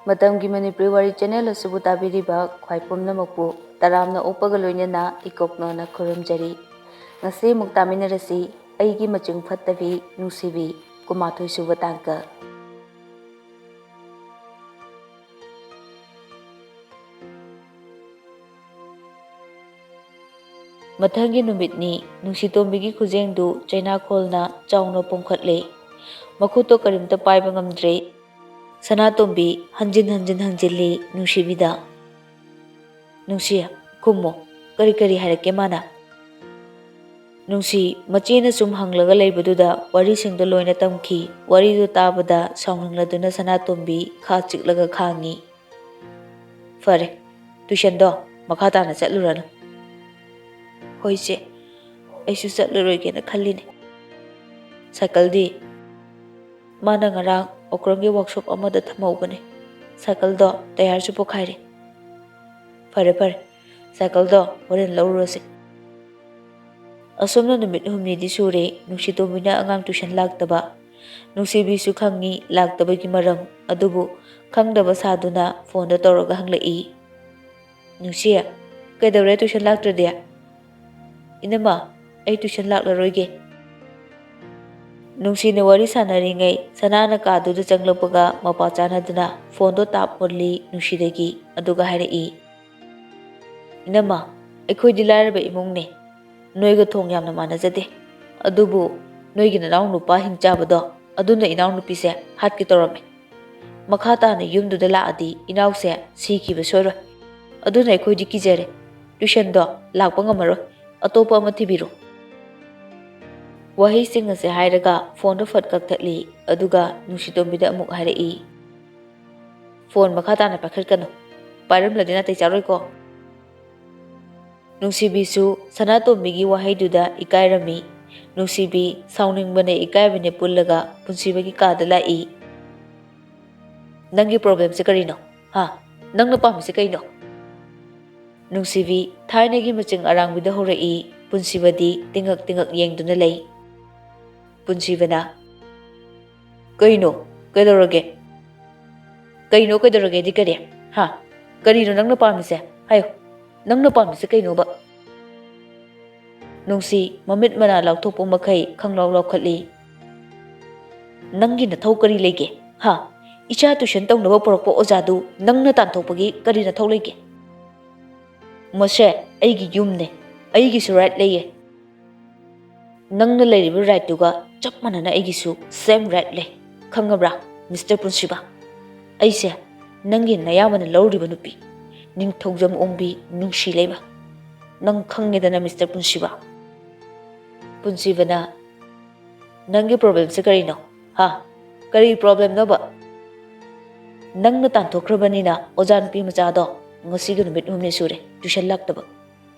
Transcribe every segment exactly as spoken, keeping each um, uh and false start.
ꯃꯇꯝꯒꯤ ꯃꯅꯤꯄꯨꯔꯤ ꯋꯥꯔꯤ ꯆꯦꯅꯦꯜ ꯑꯁꯤꯕꯨ ꯇꯥꯕꯤꯔꯤꯕ ꯈ꯭ꯋꯥꯏ ꯄꯨꯝꯅꯃꯛꯄꯨ ꯇꯔꯥꯝꯅ ꯑꯣꯛꯄꯒ ꯂꯣꯏꯅꯅ ꯏꯀꯣꯛꯅꯣꯅ ꯈꯨꯔꯨꯝꯖꯔꯤ꯫ ꯉꯁꯤ ꯑꯃꯨꯛ ꯇꯥꯃꯤꯟꯅꯔꯁꯤ, ꯑꯩꯒꯤ ꯃꯆꯤꯡ ꯐꯠꯇꯕꯤ ꯅꯨꯡꯁꯤꯕꯤ, ꯀꯨꯟꯃꯥꯊꯣꯏ ꯁꯨꯕ ꯇꯥꯡꯀꯛ꯫ ꯃꯊꯪꯒꯤ ꯅꯨꯃꯤꯠꯅꯤ꯫ ꯅꯨꯡꯁꯤꯇꯣꯝꯕꯤꯒꯤ ꯈꯨꯖꯦꯡꯗꯨ ꯆꯩꯅꯥꯈꯣꯜꯅ ꯆꯥꯎꯅ ꯄꯣꯝꯈꯠꯂꯦ꯫ ꯃꯈꯨꯠꯇꯣ ꯀꯔꯤꯝꯇ ꯄꯥꯏꯕ ꯉꯝꯗ꯭ꯔꯦ꯫ ꯁꯅꯥꯇꯣꯝꯕꯤ ꯍꯟꯖꯤꯟ ꯍꯟꯖꯤꯟ ꯍꯪꯖꯤꯜꯂꯤ ꯅꯨꯡꯁꯤꯕꯤꯗ꯫ "ꯅꯨꯡꯁꯤ, ꯈꯨꯝꯃꯣ, ꯀꯔꯤ ꯀꯔꯤ ꯍꯥꯏꯔꯛꯀꯦ ꯃꯥꯅ?" ꯅꯨꯡꯁꯤ ꯃꯆꯦꯅ ꯁꯨꯝ ꯍꯪꯂꯒ ꯂꯩꯕꯗꯨꯗ ꯋꯥꯔꯤꯁꯤꯡꯗꯣ ꯂꯣꯏꯅ ꯇꯝꯈꯤ꯫ ꯋꯥꯔꯤꯗꯨ ꯇꯥꯕꯗ ꯁꯥꯎꯅꯤꯡꯂꯗꯨꯅ ꯁꯅꯥꯇꯣꯝꯕꯤ ꯈꯥ ꯆꯤꯛꯂꯒ ꯈꯥꯡꯉꯤ꯫ "ꯐꯔꯦ, ꯇꯨꯏꯁꯟꯗꯣ ꯃꯈꯥ ꯇꯥꯅ ꯆꯠꯂꯨꯔꯅꯨ꯫" "ꯍꯣꯏ ꯏꯆꯦ, ꯑꯩꯁꯨ ꯆꯠꯂꯔꯣꯏꯒꯦꯅ ꯈꯜꯂꯤꯅꯦ꯫" "ꯁꯥꯏꯀꯜꯗꯤ?" "ꯃꯥꯅ ꯉꯔꯥꯡ ꯑꯣꯀ꯭ꯔꯝꯒꯤ ꯋꯥꯛꯁꯣꯞ ꯑꯃꯗ ꯊꯝꯍꯧꯕꯅꯦ꯫ ꯁꯥꯏꯀꯜꯗꯣ ꯇꯌꯥꯔꯁꯨ ꯄꯣꯈꯥꯏꯔꯦ꯫" "ꯐꯔꯦ ꯐꯔꯦ, ꯁꯥꯏꯀꯜꯗꯣ ꯍꯣꯔꯦꯟ ꯂꯧꯔꯨꯔꯁꯦ꯫" ꯑꯁꯨꯝꯅ ꯅꯨꯃꯤꯠ ꯍꯨꯝꯅꯤꯗꯤ ꯁꯨꯔꯦ ꯅꯨꯡꯁꯤꯇꯣꯝꯕꯤꯅ ꯑꯉꯥꯡ ꯇꯨꯏꯁꯟ ꯂꯥꯛꯇꯕ꯫ ꯅꯨꯡꯁꯤꯕꯤꯁꯨ ꯈꯪꯉꯤ ꯂꯥꯛꯇꯕꯒꯤ ꯃꯔꯝ, ꯑꯗꯨꯕꯨ ꯈꯪꯗꯕ ꯁꯥꯗꯨꯅ ꯐꯣꯟꯗ ꯇꯧꯔꯒ ꯍꯪꯂꯛꯏ꯫ "ꯅꯨꯡꯁꯤ, ꯀꯩꯗꯧꯔꯦ ꯇꯨꯏꯁꯟ ꯂꯥꯛꯇ꯭ꯔꯗꯤ?" "ꯏꯅꯝꯃ, ꯑꯩ ꯇꯨꯏꯁꯟ ꯂꯥꯛꯂꯔꯣꯏꯒꯦ꯫" ꯅꯨꯡꯁꯤꯅ ꯋꯥꯔꯤ ꯁꯥꯟꯅꯔꯤꯉꯩ ꯁꯅꯥꯅ ꯀꯥꯗꯨꯗ ꯆꯪꯂꯛꯄꯒ ꯃꯄꯥ ꯆꯥꯟꯅꯗꯨꯅ ꯐꯣꯟꯗꯣ ꯇꯥꯞ ꯃꯨꯜꯂꯤ ꯅꯨꯡꯁꯤꯗꯒꯤ, ꯑꯗꯨꯒ ꯍꯥꯏꯔꯛꯏ, "ꯏꯅꯝꯃ, ꯑꯩꯈꯣꯏꯗꯤ ꯂꯥꯏꯔꯕ ꯏꯃꯨꯡꯅꯦ꯫ ꯅꯣꯏꯒ ꯊꯣꯡ ꯌꯥꯝꯅ ꯃꯥꯟꯅꯖꯗꯦ꯫ ꯑꯗꯨꯕꯨ ꯅꯣꯏꯒꯤ ꯅꯅꯥꯎ ꯅꯨꯄꯥ ꯍꯤꯡꯆꯥꯕꯗꯣ, ꯑꯗꯨꯅ ꯏꯅꯥꯎꯅꯨꯄꯤꯁꯦ ꯍꯥꯠꯀꯦ ꯇꯧꯔꯝꯃꯦ꯫ ꯃꯈꯥ ꯇꯥꯅ ꯌꯨꯝꯗꯨꯗ ꯂꯥꯛꯑꯗꯤ ꯏꯅꯥꯎꯁꯦ ꯁꯤꯈꯤꯕ ꯁꯣꯏꯔꯣꯏ꯫ ꯑꯗꯨꯅ ꯑꯩꯈꯣꯏꯗꯤ ꯀꯤꯖꯔꯦ꯫ ꯇꯨꯏꯁꯟꯗꯣ ꯂꯥꯛꯄ ꯉꯝꯃꯔꯣꯏ꯫ ꯑꯇꯣꯞꯄ ꯑꯃ ꯊꯤꯕꯤꯔꯣ꯫" ꯋꯥꯍꯩꯁꯤꯡ ꯑꯁꯦ ꯍꯥꯏꯔꯒ ꯐꯣꯟꯗꯣ ꯐꯠ ꯀꯛꯊꯠꯂꯤ, ꯑꯗꯨꯒ ꯅꯨꯡꯁꯤꯇꯣꯝꯕꯤꯗ ꯑꯃꯨꯛ ꯍꯥꯏꯔꯛꯏ, "ꯐꯣꯟ ꯃꯈꯥ ꯇꯥꯅ ꯄꯥꯏꯈꯠꯀꯅꯨ꯫ ꯄꯥꯏꯔꯝꯂꯗꯤ ꯅꯥꯇꯩ ꯆꯥꯔꯣꯏꯀꯣ꯫" ꯅꯨꯡꯁꯤꯕꯤꯁꯨ ꯁꯅꯥꯇꯣꯝꯕꯤꯒꯤ ꯋꯥꯍꯩꯗꯨꯗ ꯏꯀꯥꯏꯔꯝꯃꯤ꯫ ꯅꯨꯡꯁꯤꯕꯤ ꯁꯥꯎꯅꯤꯡꯕꯅꯦ ꯏꯀꯥꯏꯕꯅꯦ ꯄꯨꯜꯂꯒ ꯄꯨꯟꯁꯤꯕꯒꯤ ꯀꯥꯗ ꯂꯥꯛꯏ꯫ "ꯅꯪꯒꯤ ꯄ꯭ꯔꯣꯕ꯭ꯂꯦꯝꯁꯦ ꯀꯔꯤꯅꯣ? ꯍꯥ? ꯅꯪꯅ ꯄꯥꯝꯃꯤꯁꯦ ꯀꯩꯅꯣ?" ꯅꯨꯡꯁꯤꯕꯤ ꯊꯥꯏꯅꯒꯤ ꯃꯆꯤꯡ ꯑꯔꯥꯡꯕꯤꯗ ꯍꯧꯔꯛꯏ꯫ ꯄꯨꯟꯁꯤꯕꯗꯤ ꯇꯤꯡꯉꯛ ꯇꯤꯡꯉꯛ ꯌꯦꯡꯗꯨꯅ ꯂꯩ꯫ ꯄꯨꯟꯁꯤꯕꯅ, "ꯀꯩꯅꯣ? ꯀꯩꯗꯧꯔꯒꯦ?" ꯀꯩꯅꯣ ꯀꯩꯗꯧꯔꯒꯦꯗꯤ ꯀꯔꯤ? ꯍꯥ? ꯀꯔꯤꯅꯣ ꯅꯪꯅ ꯄꯥꯝꯃꯤꯁꯦ? ꯍꯥꯏꯌꯨ꯫ ꯅꯪꯅ ꯄꯥꯝꯃꯤꯁꯦ ꯀꯩꯅꯣꯕ? ꯅꯨꯡꯁꯤ ꯃꯃꯤꯠ ꯃꯅꯥ ꯂꯥꯎꯊꯣꯛꯄ ꯃꯈꯩ ꯈꯪꯂꯥꯎ ꯂꯥꯎꯈꯠꯂꯤ꯫ "ꯅꯪꯒꯤ ꯅꯊꯧ ꯀꯔꯤ ꯂꯩꯒꯦ? ꯍꯥ? ꯏꯆꯥ ꯇ꯭ꯌꯨꯁꯟ ꯇꯧꯅꯕ ꯄꯨꯔꯛꯄ ꯑꯣꯖꯥꯗꯨ ꯅꯪꯅ ꯇꯥꯟꯊꯣꯛꯄꯒꯤ ꯀꯔꯤ ꯅꯊꯧ ꯂꯩꯒꯦ? ꯃꯁꯦ ꯑꯩꯒꯤ ꯌꯨꯝꯅꯦ, ꯑꯩꯒꯤꯁꯨ ꯔꯥꯏꯠ ꯂꯩꯌꯦ꯫ ꯅꯪꯅ ꯂꯩꯔꯤꯕ ꯔꯥꯏꯠꯇꯨꯒ ꯆꯞ ꯃꯥꯟꯅꯅ ꯑꯩꯒꯤꯁꯨ ꯁꯦꯝ ꯔꯥꯏꯠ ꯂꯩ꯫ ꯈꯪꯉꯕ꯭ꯔꯥ, ꯃꯤꯁꯇꯔ ꯄꯨꯟꯁꯤꯕ? ꯑꯩꯁꯦ ꯅꯪꯒꯤ ꯅꯌꯥꯝꯕꯅ ꯂꯧꯔꯤꯕ ꯅꯨꯄꯤ, ꯅꯤꯡꯊꯧꯖꯝ ꯑꯣꯡꯕꯤ ꯅꯨꯡꯁꯤ ꯂꯩꯃ꯫ ꯅꯪ ꯈꯪꯉꯦꯗꯅ, ꯃꯤꯁꯇꯔ ꯄꯨꯟꯁꯤꯕ?" ꯄꯨꯟꯁꯤꯕꯅ, "ꯅꯪꯒꯤ ꯄ꯭ꯔꯣꯕ꯭ꯂꯦꯝꯁꯦ ꯀꯔꯤꯅꯣ? ꯍꯥ? ꯀꯔꯤ ꯄ꯭ꯔꯣꯕ꯭ꯂꯦꯝꯅꯣꯕ? ꯅꯪꯅ ꯇꯥꯟꯊꯣꯛꯈ꯭ꯔꯕꯅꯤꯅ ꯑꯣꯖꯥ ꯅꯨꯄꯤ ꯃꯆꯥꯗꯣ ꯉꯁꯤꯒꯤ ꯅꯨꯃꯤꯠ ꯍꯨꯝꯅꯤ ꯁꯨꯔꯦ ꯇ꯭ꯌꯨꯁꯟ ꯂꯥꯛꯇꯕ꯫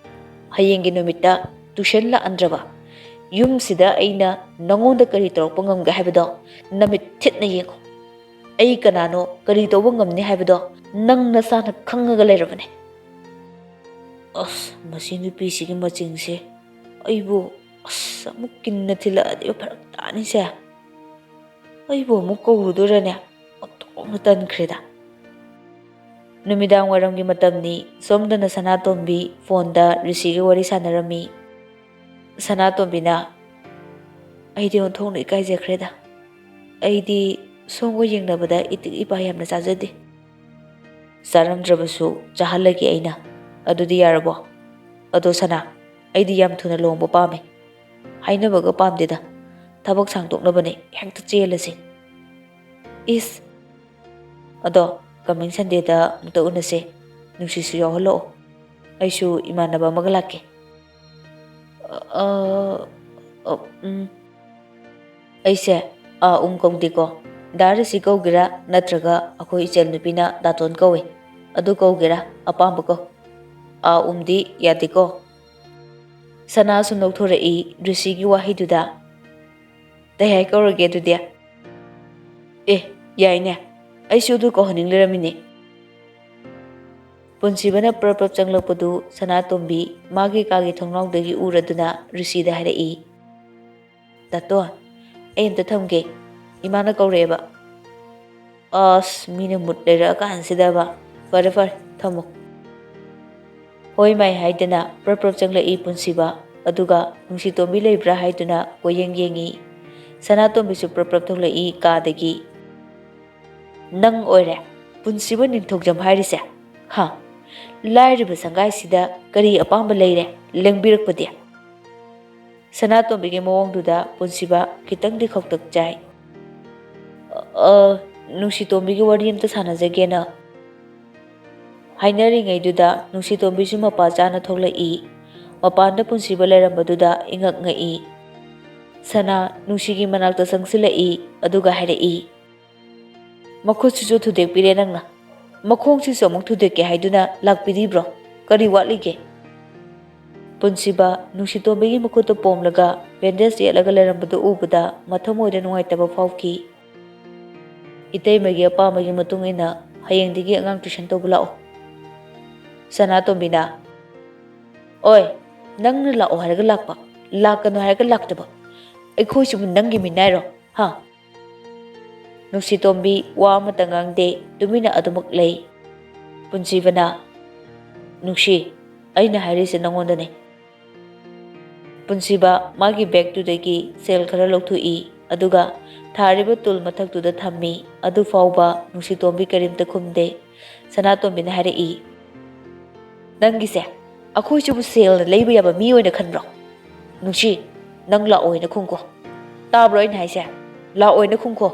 ꯍꯌꯦꯡꯒꯤ ꯅꯨꯃꯤꯠꯇ ꯇ꯭ꯌꯨꯁꯟ ꯂꯥꯛꯍꯟꯗ꯭ꯔꯕ, ꯌꯨꯝꯁꯤꯗ ꯑꯩꯅ ꯅꯪꯉꯣꯟꯗ ꯀꯔꯤ ꯇꯧꯔꯛꯄ ꯉꯝꯒꯦ ꯍꯥꯏꯕꯗꯣ ꯅꯃꯤꯠ ꯊꯤꯠꯅ ꯌꯦꯡꯉꯣ꯫ ꯑꯩ ꯀꯅꯥꯅꯣ, ꯀꯔꯤ ꯇꯧꯕ ꯉꯝꯅꯤ ꯍꯥꯏꯕꯗꯣ ꯅꯪ ꯅꯁꯥꯅ ꯈꯪꯉꯒ ꯂꯩꯔꯕꯅꯦ꯫" ꯑꯁ, ꯃꯁꯤ ꯅꯨꯄꯤꯁꯤꯒꯤ ꯃꯆꯤꯡꯁꯦ꯫ ꯑꯩꯕꯨ, ꯑꯁ, ꯑꯃꯨꯛ ꯀꯤꯟꯅ ꯊꯤꯜꯂꯛꯑꯗꯤ ꯐꯔꯛ ꯇꯥꯅꯤꯁꯦ꯫ ꯑꯩꯕꯨ ꯑꯃꯨꯛ ꯀꯧꯔꯨꯗꯣꯏꯔꯅꯦ? ꯑꯣꯟꯊꯣꯛꯅ ꯇꯟꯈ꯭ꯔꯦꯗ꯫ ꯅꯨꯃꯤꯗꯥꯡ ꯋꯥꯏꯔꯝꯒꯤ ꯃꯇꯝꯅꯤ꯫ ꯁꯣꯝꯗꯅ ꯁꯅꯥꯇꯣꯝꯕꯤ ꯐꯣꯟꯗ ꯔꯤꯁꯤꯒ ꯋꯥꯔꯤ ꯁꯥꯟꯅꯔꯝꯃꯤ꯫ ꯁꯅꯥꯇꯣꯝꯕꯤꯅ, "ꯑꯩꯗꯤ ꯑꯣꯟꯊꯣꯛꯅ ꯏꯀꯥꯏꯖꯈ꯭ꯔꯦꯗ꯫ ꯑꯩꯗꯤ ꯁꯣꯝꯒ ꯌꯦꯡꯅꯕꯗ ꯏꯇꯤꯛ ꯏꯄꯥ ꯌꯥꯝꯅ ꯆꯥꯖꯗꯦ꯫ ꯆꯥꯔꯝꯗ꯭ꯔꯕꯁꯨ ꯆꯥꯍꯜꯂꯒꯦ ꯑꯩꯅ꯫ ꯑꯗꯨꯗꯤ ꯌꯥꯔꯕꯣ? ꯑꯗꯣ ꯁꯅꯥ, ꯑꯩꯗꯤ ꯌꯥꯝ ꯊꯨꯅ ꯂꯨꯍꯣꯡꯕ ꯄꯥꯝꯃꯦ꯫ ꯍꯥꯏꯅꯕꯒ ꯄꯥꯝꯗꯦꯗ꯫ ꯊꯕꯛ ꯁꯥꯡꯗꯣꯛꯅꯕꯅꯦ, ꯍꯦꯛꯇ ꯆꯦꯜꯂꯁꯦ꯫" "ꯏꯁ! ꯑꯗꯣ coming Sundayꯗ ꯑꯃꯨꯛꯇ ꯎꯅꯁꯦ꯫ ꯅꯨꯡꯁꯤꯁꯨ ꯌꯥꯎꯍꯜꯂꯛꯑꯣ꯫ ꯑꯩꯁꯨ ꯏꯃꯥꯟꯅꯕ ꯑꯃꯒ ꯂꯥꯛꯀꯦ꯫" "ꯑ, ꯑ, ꯎꯝ꯫ ꯑꯩꯁꯦ ꯑꯥ ꯎꯝ ꯀꯧꯗꯦꯀꯣ꯫ ꯗꯥ ꯔꯤꯁꯤ ꯀꯧꯒꯦꯔꯥ ꯅꯠꯇ꯭ꯔꯒ ꯑꯩꯈꯣꯏ ꯏꯆꯜ ꯅꯨꯄꯤꯅ ꯗꯥꯇꯣꯟ ꯀꯧꯋꯦ꯫ ꯑꯗꯨ ꯀꯧꯒꯦꯔꯥ? ꯑꯄꯥꯝꯕ ꯀꯧ꯫ ꯑꯥ ꯎꯝꯗꯤ ꯌꯥꯗꯦꯀꯣ꯫" ꯁꯅꯥ ꯁꯨꯝ ꯅꯣꯛꯊꯣꯔꯛꯏ ꯔꯤꯁꯤꯒꯤ ꯋꯥꯍꯩꯗꯨꯗ꯫ "ꯇꯩꯍꯥꯏ ꯀꯧꯔꯒꯦ ꯑꯗꯨꯗꯤ꯫" "ꯑꯦ, ꯌꯥꯏꯅꯦ꯫ ꯑꯩꯁꯨ ꯑꯗꯨ ꯀꯧꯍꯟꯅꯤꯡ ꯂꯩꯔꯝꯃꯤꯅꯦ꯫" ꯄꯨꯟꯁꯤꯕꯅ ꯄ꯭ꯔꯞ ꯄ꯭ꯔꯞ ꯆꯪꯂꯛꯄꯗꯨ ꯁꯅꯥꯇꯣꯝꯕꯤ ꯃꯥꯒꯤ ꯀꯥꯒꯤ ꯊꯣꯡꯅꯥꯎꯗꯒꯤ ꯎꯔꯗꯨꯅ ꯔꯤꯁꯤꯗ ꯍꯥꯏꯔꯛꯏ, "ꯗꯥꯇꯣꯟ, ꯑꯩ ꯑꯝꯇ ꯊꯝꯒꯦ, ꯏꯃꯥꯅ ꯀꯧꯔꯛꯑꯦꯕ꯫" ꯑꯁ, ꯃꯤꯅ ꯃꯨꯠ ꯂꯩꯔꯛꯑꯀꯥꯟꯁꯤꯗꯕ꯫ ꯐꯔꯦ ꯐꯔꯦ, ꯊꯝꯃꯣ꯫ ꯍꯣꯏ ꯃꯥꯏ ꯍꯥꯏꯗꯅ ꯄ꯭ꯔꯞ ꯄ꯭ꯔꯞ ꯆꯪꯂꯛꯏ ꯄꯨꯟꯁꯤꯕ꯫ ꯑꯗꯨꯒ ꯅꯨꯡꯁꯤꯇꯣꯝꯕꯤ ꯂꯩꯕ꯭ꯔꯥ ꯍꯥꯏꯗꯨꯅ ꯀꯣꯏꯌꯦꯡ ꯌꯦꯡꯉꯤ꯫ ꯁꯅꯥꯇꯣꯝꯕꯤꯁꯨ ꯄ꯭ꯔꯞ ꯄ꯭ꯔꯞ ꯊꯣꯛꯂꯛꯏ ꯀꯥꯗꯒꯤ꯫ "ꯅꯪ ꯑꯣꯏꯔꯦ ꯄꯨꯟꯁꯤꯕ ꯅꯤꯡꯊꯧꯖꯝ ꯍꯥꯏꯔꯤꯁꯦ? ꯍꯥ? ꯂꯥꯏꯔꯕ ꯁꯪꯒꯥꯏꯁꯤꯗ ꯀꯔꯤ ꯑꯄꯥꯝꯕ ꯂꯩꯔꯦ ꯂꯦꯡꯕꯤꯔꯛꯄꯗꯤ?" ꯁꯅꯥꯇꯣꯝꯕꯤꯒꯤ ꯃꯑꯣꯡꯗꯨꯗ ꯄꯨꯟꯁꯤꯕ ꯈꯤꯇꯪꯗꯤ ꯈꯧꯇꯛ ꯆꯥꯏ꯫ "ꯑ, ꯅꯨꯡꯁꯤꯇꯣꯝꯕꯤꯒꯤ ꯋꯥꯔꯤ ꯑꯝꯇ ꯁꯥꯟꯅꯖꯒꯦꯅ" ꯍꯥꯏꯅꯔꯤꯉꯩꯗꯨꯗ ꯅꯨꯡꯁꯤꯇꯣꯝꯕꯤꯁꯨ ꯃꯄꯥ ꯆꯥꯅ ꯊꯣꯛꯂꯛꯏ꯫ ꯃꯄꯥꯟꯗ ꯄꯨꯟꯁꯤꯕ ꯂꯩꯔꯝꯕꯗꯨꯗ ꯏꯉꯛ ꯉꯛꯏ꯫ ꯁꯅꯥ ꯅꯨꯡꯁꯤꯒꯤ ꯃꯅꯥꯛꯇ ꯆꯪꯁꯤꯜꯂꯛꯏ, ꯑꯗꯨꯒ ꯍꯥꯏꯔꯛꯏ, "ꯃꯈꯨꯠꯁꯤꯁꯨ ꯊꯨꯗꯦꯛꯄꯤꯔꯦ ꯅꯪꯅ꯫ ꯃꯈꯣꯡꯁꯤꯁꯨ ꯑꯃꯨꯛ ꯊꯨꯗꯦꯛꯀꯦ ꯍꯥꯏꯗꯨꯅ ꯂꯥꯛꯄꯤꯔꯤꯕ꯭ꯔꯣ? ꯀꯔꯤ ꯋꯥꯠꯂꯤꯒꯦ?" ꯄꯨꯟꯁꯤꯕ ꯅꯨꯡꯁꯤꯇꯣꯝꯕꯤꯒꯤ ꯃꯈꯨꯠꯇ ꯄꯣꯝꯂꯒ ꯕꯦꯟꯗꯦꯖ ꯌꯦꯠꯂꯒ ꯂꯩꯔꯝꯕꯗꯨ ꯎꯕꯗ ꯃꯊꯃꯣꯏꯗ ꯅꯨꯡꯉꯥꯏꯇꯕ ꯐꯥꯎꯈꯤ꯫ "ꯏꯇꯩꯃꯒꯤ ꯑꯄꯥꯝꯕꯒꯤ ꯃꯇꯨꯡ ꯏꯟꯅ ꯍꯌꯦꯡꯗꯒꯤ ꯑꯉꯥꯡ ꯇꯨꯏꯁꯟ ꯇꯧꯕ ꯂꯥꯛꯑꯣ꯫" ꯁꯅꯥꯇꯣꯝꯕꯤꯅ, "ꯑꯣꯏ, ꯅꯪꯅ ꯂꯥꯛꯑꯣ ꯍꯥꯏꯔꯒ ꯂꯥꯛꯄ, ꯂꯥꯛꯀꯅꯨ ꯍꯥꯏꯔꯒ ꯂꯥꯛꯇꯕ꯫ ꯑꯩꯈꯣꯏꯁꯤꯕꯨ ꯅꯪꯒꯤ ꯃꯤꯅꯥꯏꯔꯣ, ꯍꯥ?" ꯅꯨꯡꯁꯤꯇꯣꯝꯕꯤ ꯋꯥ ꯑꯃꯠꯇ ꯉꯥꯡꯗꯦ, ꯇꯨꯃꯤꯟꯅ ꯑꯗꯨꯃꯛ ꯂꯩ꯫ ꯄꯨꯟꯁꯤꯕꯅ, "ꯅꯨꯡꯁꯤ, ꯑꯩꯅ ꯍꯥꯏꯔꯤꯁꯦ ꯅꯪꯉꯣꯟꯗꯅꯦ꯫" ꯄꯨꯟꯁꯤꯕ ꯃꯥꯒꯤ ꯕꯦꯒꯇꯨꯗꯒꯤ ꯁꯦꯜ ꯈꯔ ꯂꯧꯊꯣꯛꯏ, ꯑꯗꯨꯒ ꯊꯥꯔꯤꯕ ꯇꯨꯜ ꯃꯊꯛꯇꯨꯗ ꯊꯝꯃꯤ꯫ ꯑꯗꯨ ꯐꯥꯎꯕ ꯅꯨꯡꯁꯤꯇꯣꯝꯕꯤ ꯀꯔꯤꯝꯇ ꯈꯨꯝꯗꯦ꯫ ꯁꯅꯥꯇꯣꯝꯕꯤꯅ ꯍꯥꯏꯔꯛꯏ, "ꯅꯪꯒꯤꯁꯦ ꯑꯩꯈꯣꯏꯁꯤꯕꯨ ꯁꯦꯜꯅ ꯂꯩꯕ ꯌꯥꯕ ꯃꯤ ꯑꯣꯏꯅ ꯈꯟꯕ꯭ꯔꯣ? ꯅꯨꯡꯁꯤ, ꯅꯪ ꯂꯥꯛꯑꯣꯏꯅ ꯈꯨꯝꯈꯣ꯫ ꯇꯥꯕ꯭ꯔꯣ ꯑꯩꯅ ꯍꯥꯏꯁꯦ? ꯂꯥꯛꯑꯣꯏꯅ ꯈꯨꯝꯈꯣ꯫"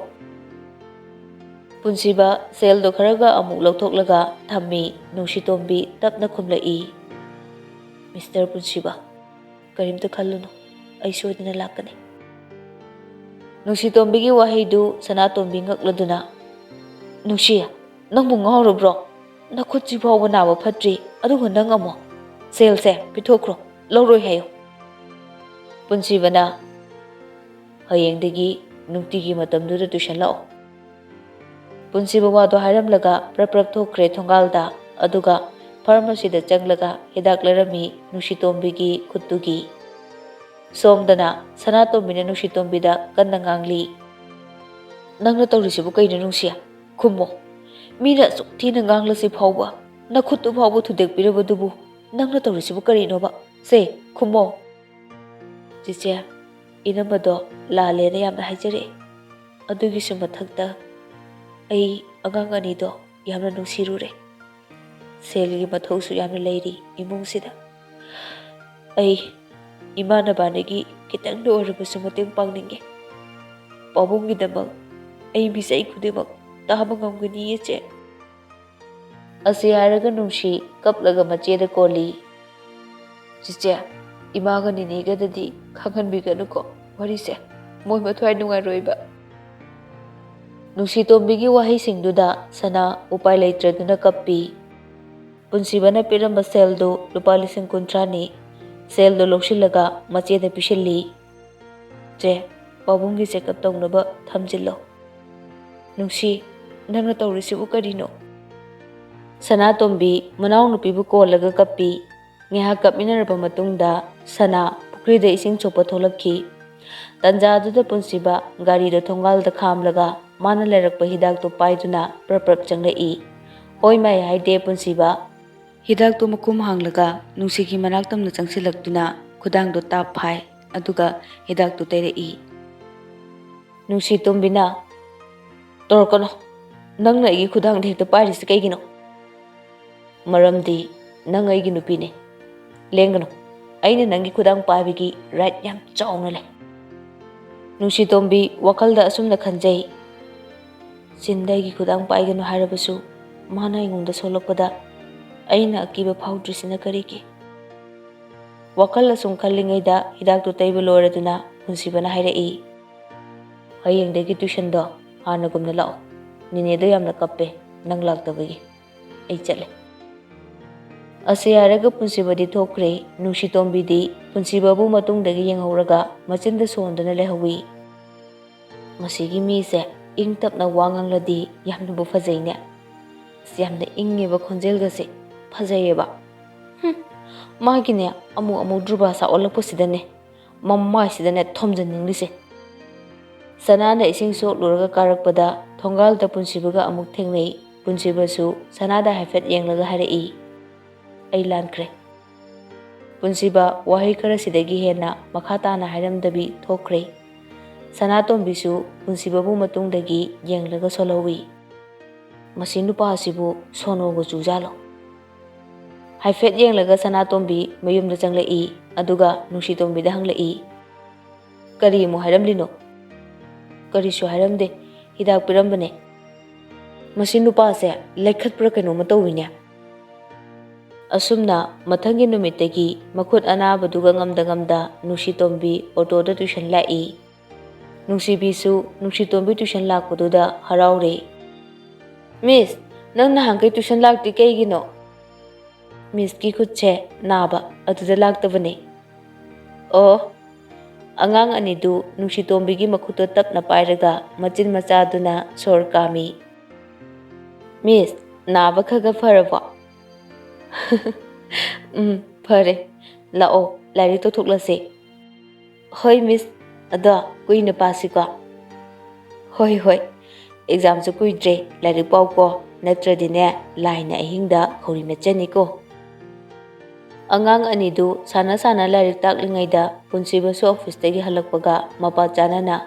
ꯄꯨꯟꯁꯤꯕ ꯁꯦꯜꯗꯣ ꯈꯔꯒ ꯑꯃꯨꯛ ꯂꯧꯊꯣꯛꯂꯒ ꯊꯝꯃꯤ꯫ ꯅꯨꯡꯁꯤꯇꯣꯝꯕꯤ ꯇꯞꯅ ꯈꯨꯝꯂꯛꯏ, "ꯃꯤꯁꯇꯔ ꯄꯨꯟꯁꯤꯕ, ꯀꯔꯤꯝꯇ ꯈꯜꯂꯨꯅꯨ, ꯑꯩ ꯁꯣꯏꯗꯅ ꯂꯥꯛꯀꯅꯤ꯫" ꯅꯨꯡꯁꯤꯇꯣꯝꯕꯤꯒꯤ ꯋꯥꯍꯩꯗꯨ ꯁꯅꯥꯇꯣꯝꯕꯤ ꯉꯛꯂꯗꯨꯅ, "ꯅꯨꯡꯁꯤ, ꯅꯪꯕꯨ ꯉꯥꯎꯔꯕ꯭ꯔꯣ? ꯅꯈꯨꯠꯁꯤ ꯐꯥꯎꯕ ꯅꯥꯕ ꯐꯠꯇ꯭ꯔꯤ, ꯑꯗꯨꯒ ꯅꯪ ꯑꯃꯨꯛ, 'ꯁꯦꯜꯁꯦ ꯄꯤꯊꯣꯛꯈ꯭ꯔꯣ, ꯂꯧꯔꯣꯏ' ꯍꯥꯏꯌꯣ꯫" ꯄꯨꯟꯁꯤꯕꯅ, "ꯍꯌꯦꯡꯗꯒꯤ ꯅꯨꯡꯇꯤꯒꯤ ꯃꯇꯝꯗꯨꯗ ꯇꯨꯏꯁꯟ ꯂꯥꯛꯑꯣ꯫" ꯄꯨꯟꯁꯤꯕ ꯋꯥꯗꯣ ꯍꯥꯏꯔꯝꯂꯒ ꯄ꯭ꯔꯞ ꯄ꯭ꯔꯞ ꯊꯣꯛꯈ꯭ꯔꯦ ꯊꯣꯡꯒꯥꯜꯗ, ꯑꯗꯨꯒ ꯐꯥꯔꯃꯥꯁꯤꯗ ꯆꯪꯂꯒ ꯍꯤꯗꯥꯛ ꯂꯩꯔꯝꯃꯤ ꯅꯨꯡꯁꯤꯇꯣꯝꯕꯤꯒꯤ ꯈꯨꯠꯇꯨꯒꯤ꯫ ꯁꯣꯝꯗꯅ ꯁꯅꯥꯇꯣꯝꯕꯤꯅ ꯅꯨꯡꯁꯤꯇꯣꯝꯕꯤꯗ ꯀꯟꯅ ꯉꯥꯡꯂꯤ, "ꯅꯪꯅ ꯇꯧꯔꯤꯁꯤꯕꯨ ꯀꯩꯅꯣ ꯅꯨꯡꯁꯤ? ꯈꯨꯝꯃꯣ꯫ ꯃꯤꯅ ꯑꯁꯨꯛ ꯊꯤꯅ ꯉꯥꯡꯂꯁꯤ ꯐꯥꯎꯕ, ꯅꯈꯨꯠꯇꯨ ꯐꯥꯎꯕ ꯊꯨꯗꯦꯛꯄꯤꯔꯕꯗꯨꯕꯨ ꯅꯪꯅ ꯇꯧꯔꯤꯁꯤꯕꯨ ꯀꯔꯤꯅꯣꯕ? ꯁꯦ, ꯈꯨꯝꯃꯣ꯫ ꯆꯤꯆꯦ, ꯏꯅꯝꯃꯗꯣ ꯂꯥꯜꯂꯦꯅ ꯌꯥꯝꯅ ꯍꯥꯏꯖꯔꯛꯑꯦ꯫ ꯑꯗꯨꯒꯤꯁꯨ ꯃꯊꯛꯇ ꯑꯩ ꯑꯉꯥꯡ ꯑꯅꯤꯗꯣ ꯌꯥꯝꯅ ꯅꯨꯡꯁꯤꯔꯨꯔꯦ꯫ ꯁꯦꯜꯒꯤ ꯃꯊꯧꯁꯨ ꯌꯥꯝꯅ ꯂꯩꯔꯤ ꯏꯃꯨꯡꯁꯤꯗ꯫ ꯑꯩ ꯏꯃꯥ ꯅꯕꯥꯅꯤꯒꯤ ꯈꯤꯇꯪꯗ ꯑꯣꯏꯔꯕꯁꯨ ꯃꯇꯦꯡ ꯄꯥꯡꯅꯤꯡꯉꯦ꯫ ꯄꯥꯕꯨꯡꯒꯤꯗꯃꯛ ꯑꯩ ꯃꯤꯆꯩ ꯈꯨꯗꯤꯡꯃꯛ ꯇꯥꯕ ꯉꯝꯒꯅꯤꯌꯦ, ꯆꯦ꯫ ꯑꯁꯤ ꯍꯥꯏꯔꯒ ꯅꯨꯡꯁꯤ ꯀꯞꯂꯒ ꯃꯆꯦꯗ ꯀꯣꯜꯂꯤ꯫ ꯆꯤꯆꯦ, ꯏꯃꯥꯒ ꯅꯤꯅꯦꯒꯗꯗꯤ ꯈꯪꯍꯟꯕꯤꯒꯅꯨꯀꯣ ꯋꯥꯔꯤꯁꯦ, ꯃꯣꯏ ꯃꯊ꯭ꯋꯥꯏ ꯅꯨꯡꯉꯥꯏꯔꯣꯏꯕ꯫ ꯅꯨꯡꯁꯤꯇꯣꯝꯕꯤꯒꯤ ꯋꯥꯍꯩꯁꯤꯡꯗꯨꯗ ꯁꯅꯥ ꯎꯄꯥꯏ ꯂꯩꯇ꯭ꯔꯗꯨꯅ ꯀꯞꯄꯤ꯫ ꯄꯨꯟꯁꯤꯕꯅ ꯄꯤꯔꯝꯕ ꯁꯦꯜꯗꯨ ꯂꯨꯄꯥ ꯂꯤꯁꯤꯡ ꯀꯨꯟꯊ꯭ꯔꯥꯅꯤ꯫ ꯁꯦꯜꯗꯨ ꯂꯧꯁꯤꯜꯂꯒ ꯃꯆꯦꯗ ꯄꯤꯁꯤꯜꯂꯤ꯫ "ꯆꯦ, ꯄꯥꯕꯨꯡꯒꯤ ꯆꯦꯛꯑꯞ ꯇꯧꯅꯕ ꯊꯝꯖꯤꯜꯂꯣ꯫" "ꯅꯨꯡꯁꯤ, ꯅꯪꯅ ꯇꯧꯔꯤꯁꯤꯕꯨ ꯀꯔꯤꯅꯣ?" ꯁꯅꯥꯇꯣꯝꯕꯤ ꯃꯅꯥꯎꯅꯨꯄꯤꯕꯨ ꯀꯣꯜꯂꯒ ꯀꯞꯄꯤ꯫ ꯉꯥꯏꯍꯥꯛ ꯀꯞꯃꯤꯟꯅꯔꯕ ꯃꯇꯨꯡꯗ ꯁꯅꯥ ꯄꯨꯈ꯭ꯔꯤꯗ ꯏꯁꯤꯡ ꯁꯣꯛꯄ ꯊꯣꯛꯂꯛꯈꯤ꯫ ꯇꯟꯖꯥꯗꯨꯗ ꯄꯨꯟꯁꯤꯕ ꯒꯥꯔꯤꯗꯨ ꯊꯣꯡꯒꯥꯜꯗ ꯈꯥꯝꯂꯒ ꯃꯥꯅ ꯂꯩꯔꯛꯄ ꯍꯤꯗꯥꯛꯇꯨ ꯄꯥꯏꯗꯨꯅ ꯄ꯭ꯔꯞ ꯄ꯭ꯔꯞ ꯆꯪꯂꯛꯏ꯫ "ꯍꯣꯏ ꯃꯥꯏ ꯍꯥꯏꯗꯦ ꯄꯨꯟꯁꯤꯕ꯫" ꯍꯤꯗꯥꯛꯇꯨ ꯃꯈꯨꯝ ꯍꯥꯡꯂꯒ ꯅꯨꯡꯁꯤꯒꯤ ꯃꯅꯥꯛ ꯇꯝꯅ ꯆꯪꯁꯤꯜꯂꯛꯇꯨꯅ ꯈꯨꯗꯥꯡꯗꯨ ꯇꯥꯞ ꯐꯥꯏ, ꯑꯗꯨꯒ ꯍꯤꯗꯥꯛꯇꯨ ꯇꯩꯔꯛꯏ꯫ ꯅꯨꯡꯁꯤꯇꯣꯝꯕꯤꯅ, "ꯇꯧꯔꯛꯀꯅꯨ, ꯅꯪꯅ ꯑꯩꯒꯤ ꯈꯨꯗꯥꯡꯗ ꯍꯦꯛꯇ ꯄꯥꯏꯔꯤꯁꯤ ꯀꯩꯒꯤꯅꯣ?" "ꯃꯔꯝꯗꯤ ꯅꯪ ꯑꯩꯒꯤ ꯅꯨꯄꯤꯅꯦ, ꯂꯦꯡꯒꯅꯨ, ꯑꯩꯅ ꯅꯪꯒꯤ ꯈꯨꯗꯥꯡ ꯄꯥꯏꯕꯒꯤ ꯔꯥꯏꯠ ꯌꯥꯝ ꯆꯥꯎꯅ ꯂꯩ꯫" ꯅꯨꯡꯁꯤꯇꯣꯝꯕꯤ ꯋꯥꯈꯜꯗ ꯑꯁꯨꯝꯅ ꯈꯟꯖꯩ, "ꯆꯤꯟꯗ ꯑꯩꯒꯤ ꯈꯨꯗꯥꯡ ꯄꯥꯏꯒꯅꯨ ꯍꯥꯏꯔꯕꯁꯨ ꯃꯥꯅ ꯑꯩꯉꯣꯟꯗ ꯁꯣꯛꯂꯛꯄꯗ ꯑꯩꯅ ꯑꯀꯤꯕ ꯐꯥꯎꯗ꯭ꯔꯤꯁꯤꯅ ꯀꯔꯤꯒꯤ?" ꯋꯥꯈꯜ ꯑꯁꯨꯝ ꯈꯜꯂꯤꯉꯩꯗ ꯍꯤꯗꯥꯛꯇꯨ ꯇꯩꯕ ꯂꯣꯏꯔꯗꯨꯅ ꯄꯨꯟꯁꯤꯕꯅ ꯍꯥꯏꯔꯛꯏ, "ꯍꯌꯦꯡꯗꯒꯤ ꯇ꯭ꯌꯨꯁꯟꯗꯣ ꯍꯥꯟꯅꯒꯨꯝꯅ ꯂꯥꯛꯑꯣ, ꯅꯦꯅꯦꯗꯣ ꯌꯥꯝꯅ ꯀꯞꯄꯦ ꯅꯪ ꯂꯥꯛꯇꯕꯒꯤ꯫ ꯑꯩ ꯆꯠꯂꯦ꯫" ꯑꯁꯤ ꯍꯥꯏꯔꯒ ꯄꯨꯟꯁꯤꯕꯗꯤ ꯊꯣꯛꯈ꯭ꯔꯦ꯫ ꯅꯨꯡꯁꯤꯇꯣꯝꯕꯤꯗꯤ ꯄꯨꯟꯁꯤꯕꯕꯨ ꯃꯇꯨꯡꯗꯒꯤ ꯌꯦꯡꯍꯧꯔꯒ ꯃꯆꯤꯟꯗ ꯁꯣꯟꯗꯨꯅ ꯂꯩꯍꯧꯋꯤ꯫ "ꯃꯁꯤꯒꯤ ꯃꯤꯁꯦ ꯏꯪ ꯇꯞꯅ ꯋꯥ ꯉꯥꯡꯂꯗꯤ ꯌꯥꯝꯅꯕꯨ ꯐꯖꯩꯅꯦ꯫ ꯑꯁ, ꯌꯥꯝꯅ ꯏꯪꯉꯦꯕ ꯈꯣꯟꯖꯦꯜꯒꯁꯦ, ꯐꯖꯩꯌꯦꯕ꯫ ꯍꯨꯝ, ꯃꯥꯒꯤꯅꯦ ꯑꯃꯨꯛ ꯑꯃꯨꯛ ꯗ꯭ꯔꯨꯕꯥꯁꯥ ꯑꯣꯜꯂꯛꯄꯁꯤꯗꯅꯦ, ꯃꯃꯥꯏꯁꯤꯗꯅꯦ ꯊꯣꯝꯖꯟꯅꯤꯡꯂꯤꯁꯦ꯫" ꯁꯅꯥꯅ ꯏꯁꯤꯡ ꯁꯣꯛꯂꯨꯔꯒ ꯀꯥꯔꯛꯄꯗ ꯊꯣꯡꯒꯥꯜꯗ ꯄꯨꯟꯁꯤꯕꯒ ꯑꯃꯨꯛ ꯊꯦꯡꯅꯩ꯫ ꯄꯨꯟꯁꯤꯕꯁꯨ ꯁꯅꯥꯗ ꯍꯥꯏꯐꯦꯠ ꯌꯦꯡꯂꯒ ꯍꯥꯏꯔꯛꯏ, "ꯑꯩ ꯂꯥꯟꯈ꯭ꯔꯦ꯫" ꯄꯨꯟꯁꯤꯕ ꯋꯥꯍꯩ ꯈꯔꯁꯤꯗꯒꯤ ꯍꯦꯟꯅ ꯃꯈꯥ ꯇꯥꯅ ꯍꯥꯏꯔꯝꯗꯕꯤ ꯊꯣꯛꯈ꯭ꯔꯦ꯫ ꯁꯅꯥꯇꯣꯝꯕꯤꯁꯨ ꯄꯨꯟꯁꯤꯕꯕꯨ ꯃꯇꯨꯡꯗꯒꯤ ꯌꯦꯡꯂꯒ ꯁꯣꯜꯍꯧꯏ꯫ "ꯃꯁꯤ ꯅꯨꯄꯥꯁꯤꯕꯨ ꯁꯣꯅꯣꯒ ꯆꯨꯖꯥꯠꯂꯣ?" ꯍꯥꯏꯐꯦꯠ ꯌꯦꯡꯂꯒ ꯁꯅꯥꯇꯣꯝꯕꯤ ꯃꯌꯨꯝꯗ ꯆꯪꯂꯛꯏ, ꯑꯗꯨꯒ ꯅꯨꯡꯁꯤꯇꯣꯝꯕꯤꯗ ꯍꯪꯂꯛꯏ, "ꯀꯔꯤ ꯑꯃꯨꯛ ꯍꯥꯏꯔꯝꯂꯤꯅꯣ?" "ꯀꯔꯤꯁꯨ ꯍꯥꯏꯔꯝꯗꯦ, ꯍꯤꯗꯥꯛ ꯄꯤꯔꯝꯕꯅꯦ꯫" "ꯃꯁꯤ ꯅꯨꯄꯥꯁꯦ ꯂꯩꯈꯠꯄ꯭ꯔꯥ ꯀꯩꯅꯣꯝꯃ ꯇꯧꯋꯤꯅꯦ꯫" ꯑꯁꯨꯝꯅ ꯃꯊꯪꯒꯤ ꯅꯨꯃꯤꯠꯇꯒꯤ ꯃꯈꯨꯠ ꯑꯅꯥꯕꯗꯨꯒ ꯉꯝꯗ ꯉꯝꯗ ꯅꯨꯡꯁꯤꯇꯣꯝꯕꯤ ꯑꯣꯇꯣꯗ ꯇ꯭ꯌꯨꯁꯟ ꯂꯥꯛꯏ꯫ ꯅꯨꯡꯁꯤꯕꯤꯁꯨ ꯅꯨꯡꯁꯤꯇꯣꯝꯕꯤ ꯇ꯭ꯌꯨꯁꯟ ꯂꯥꯛꯄꯗꯨꯗ ꯍꯔꯥꯎꯔꯦ꯫ "ꯃꯤꯁ, ꯅꯪ ꯅꯍꯥꯟꯈꯩ ꯇ꯭ꯌꯨꯁꯟ ꯂꯥꯛꯇ꯭ꯔꯤ ꯀꯩꯒꯤꯅꯣ?" "ꯃꯤꯁꯀꯤ ꯈꯨꯠꯁꯦ ꯅꯥꯕ, ꯑꯗꯨꯗ ꯂꯥꯛꯇꯕꯅꯦ꯫" "ꯑꯣ꯫" ꯑꯉꯥꯡ ꯑꯅꯤꯗꯨ ꯅꯨꯡꯁꯤꯇꯣꯝꯕꯤꯒꯤ ꯃꯈꯨꯠꯇꯣ ꯇꯞꯅ ꯄꯥꯏꯔꯒ ꯃꯆꯤꯟ ꯃꯆꯥꯗꯨꯅ ꯁꯣꯔ ꯀꯥꯝꯃꯤ꯫ "ꯃꯤꯁ, ꯅꯥꯕ ꯈꯔ ꯈꯔ ꯐꯔꯕꯣ?" "ꯎꯝ, ꯐꯔꯦ꯫ ꯂꯥꯛꯑꯣ, ꯂꯥꯏꯔꯤꯛ ꯇꯧꯊꯣꯛꯂꯁꯦ꯫" "ꯍꯣꯏ ꯃꯤꯁ, ꯑꯗꯣ ꯀꯨꯏꯅ ꯄꯥꯁꯤꯀꯣ꯫" "ꯍꯣꯏ ꯍꯣꯏ, ꯑꯦꯛꯖꯥꯝꯁꯨ ꯀꯨꯏꯗ꯭ꯔꯦ, ꯂꯥꯏꯔꯤꯛ ꯄꯥꯎꯀꯣ, ꯅꯠꯇ꯭ꯔꯗꯤꯅꯦ ꯂꯥꯏꯅ ꯑꯍꯤꯡꯗ ꯈꯧꯔꯤ ꯃꯦꯠꯆꯅꯤꯀꯣ꯫" ꯑꯉꯥꯡ ꯑꯅꯤꯗꯨ ꯁꯥꯟꯅ ꯁꯥꯟꯅ ꯂꯥꯏꯔꯤꯛ ꯇꯥꯛꯂꯤꯉꯩꯗ ꯄꯨꯟꯁꯤꯕꯁꯨ ꯑꯣꯐꯤꯁꯇꯒꯤ ꯍꯜꯂꯛꯄꯒ ꯃꯄꯥ ꯆꯥꯅꯅ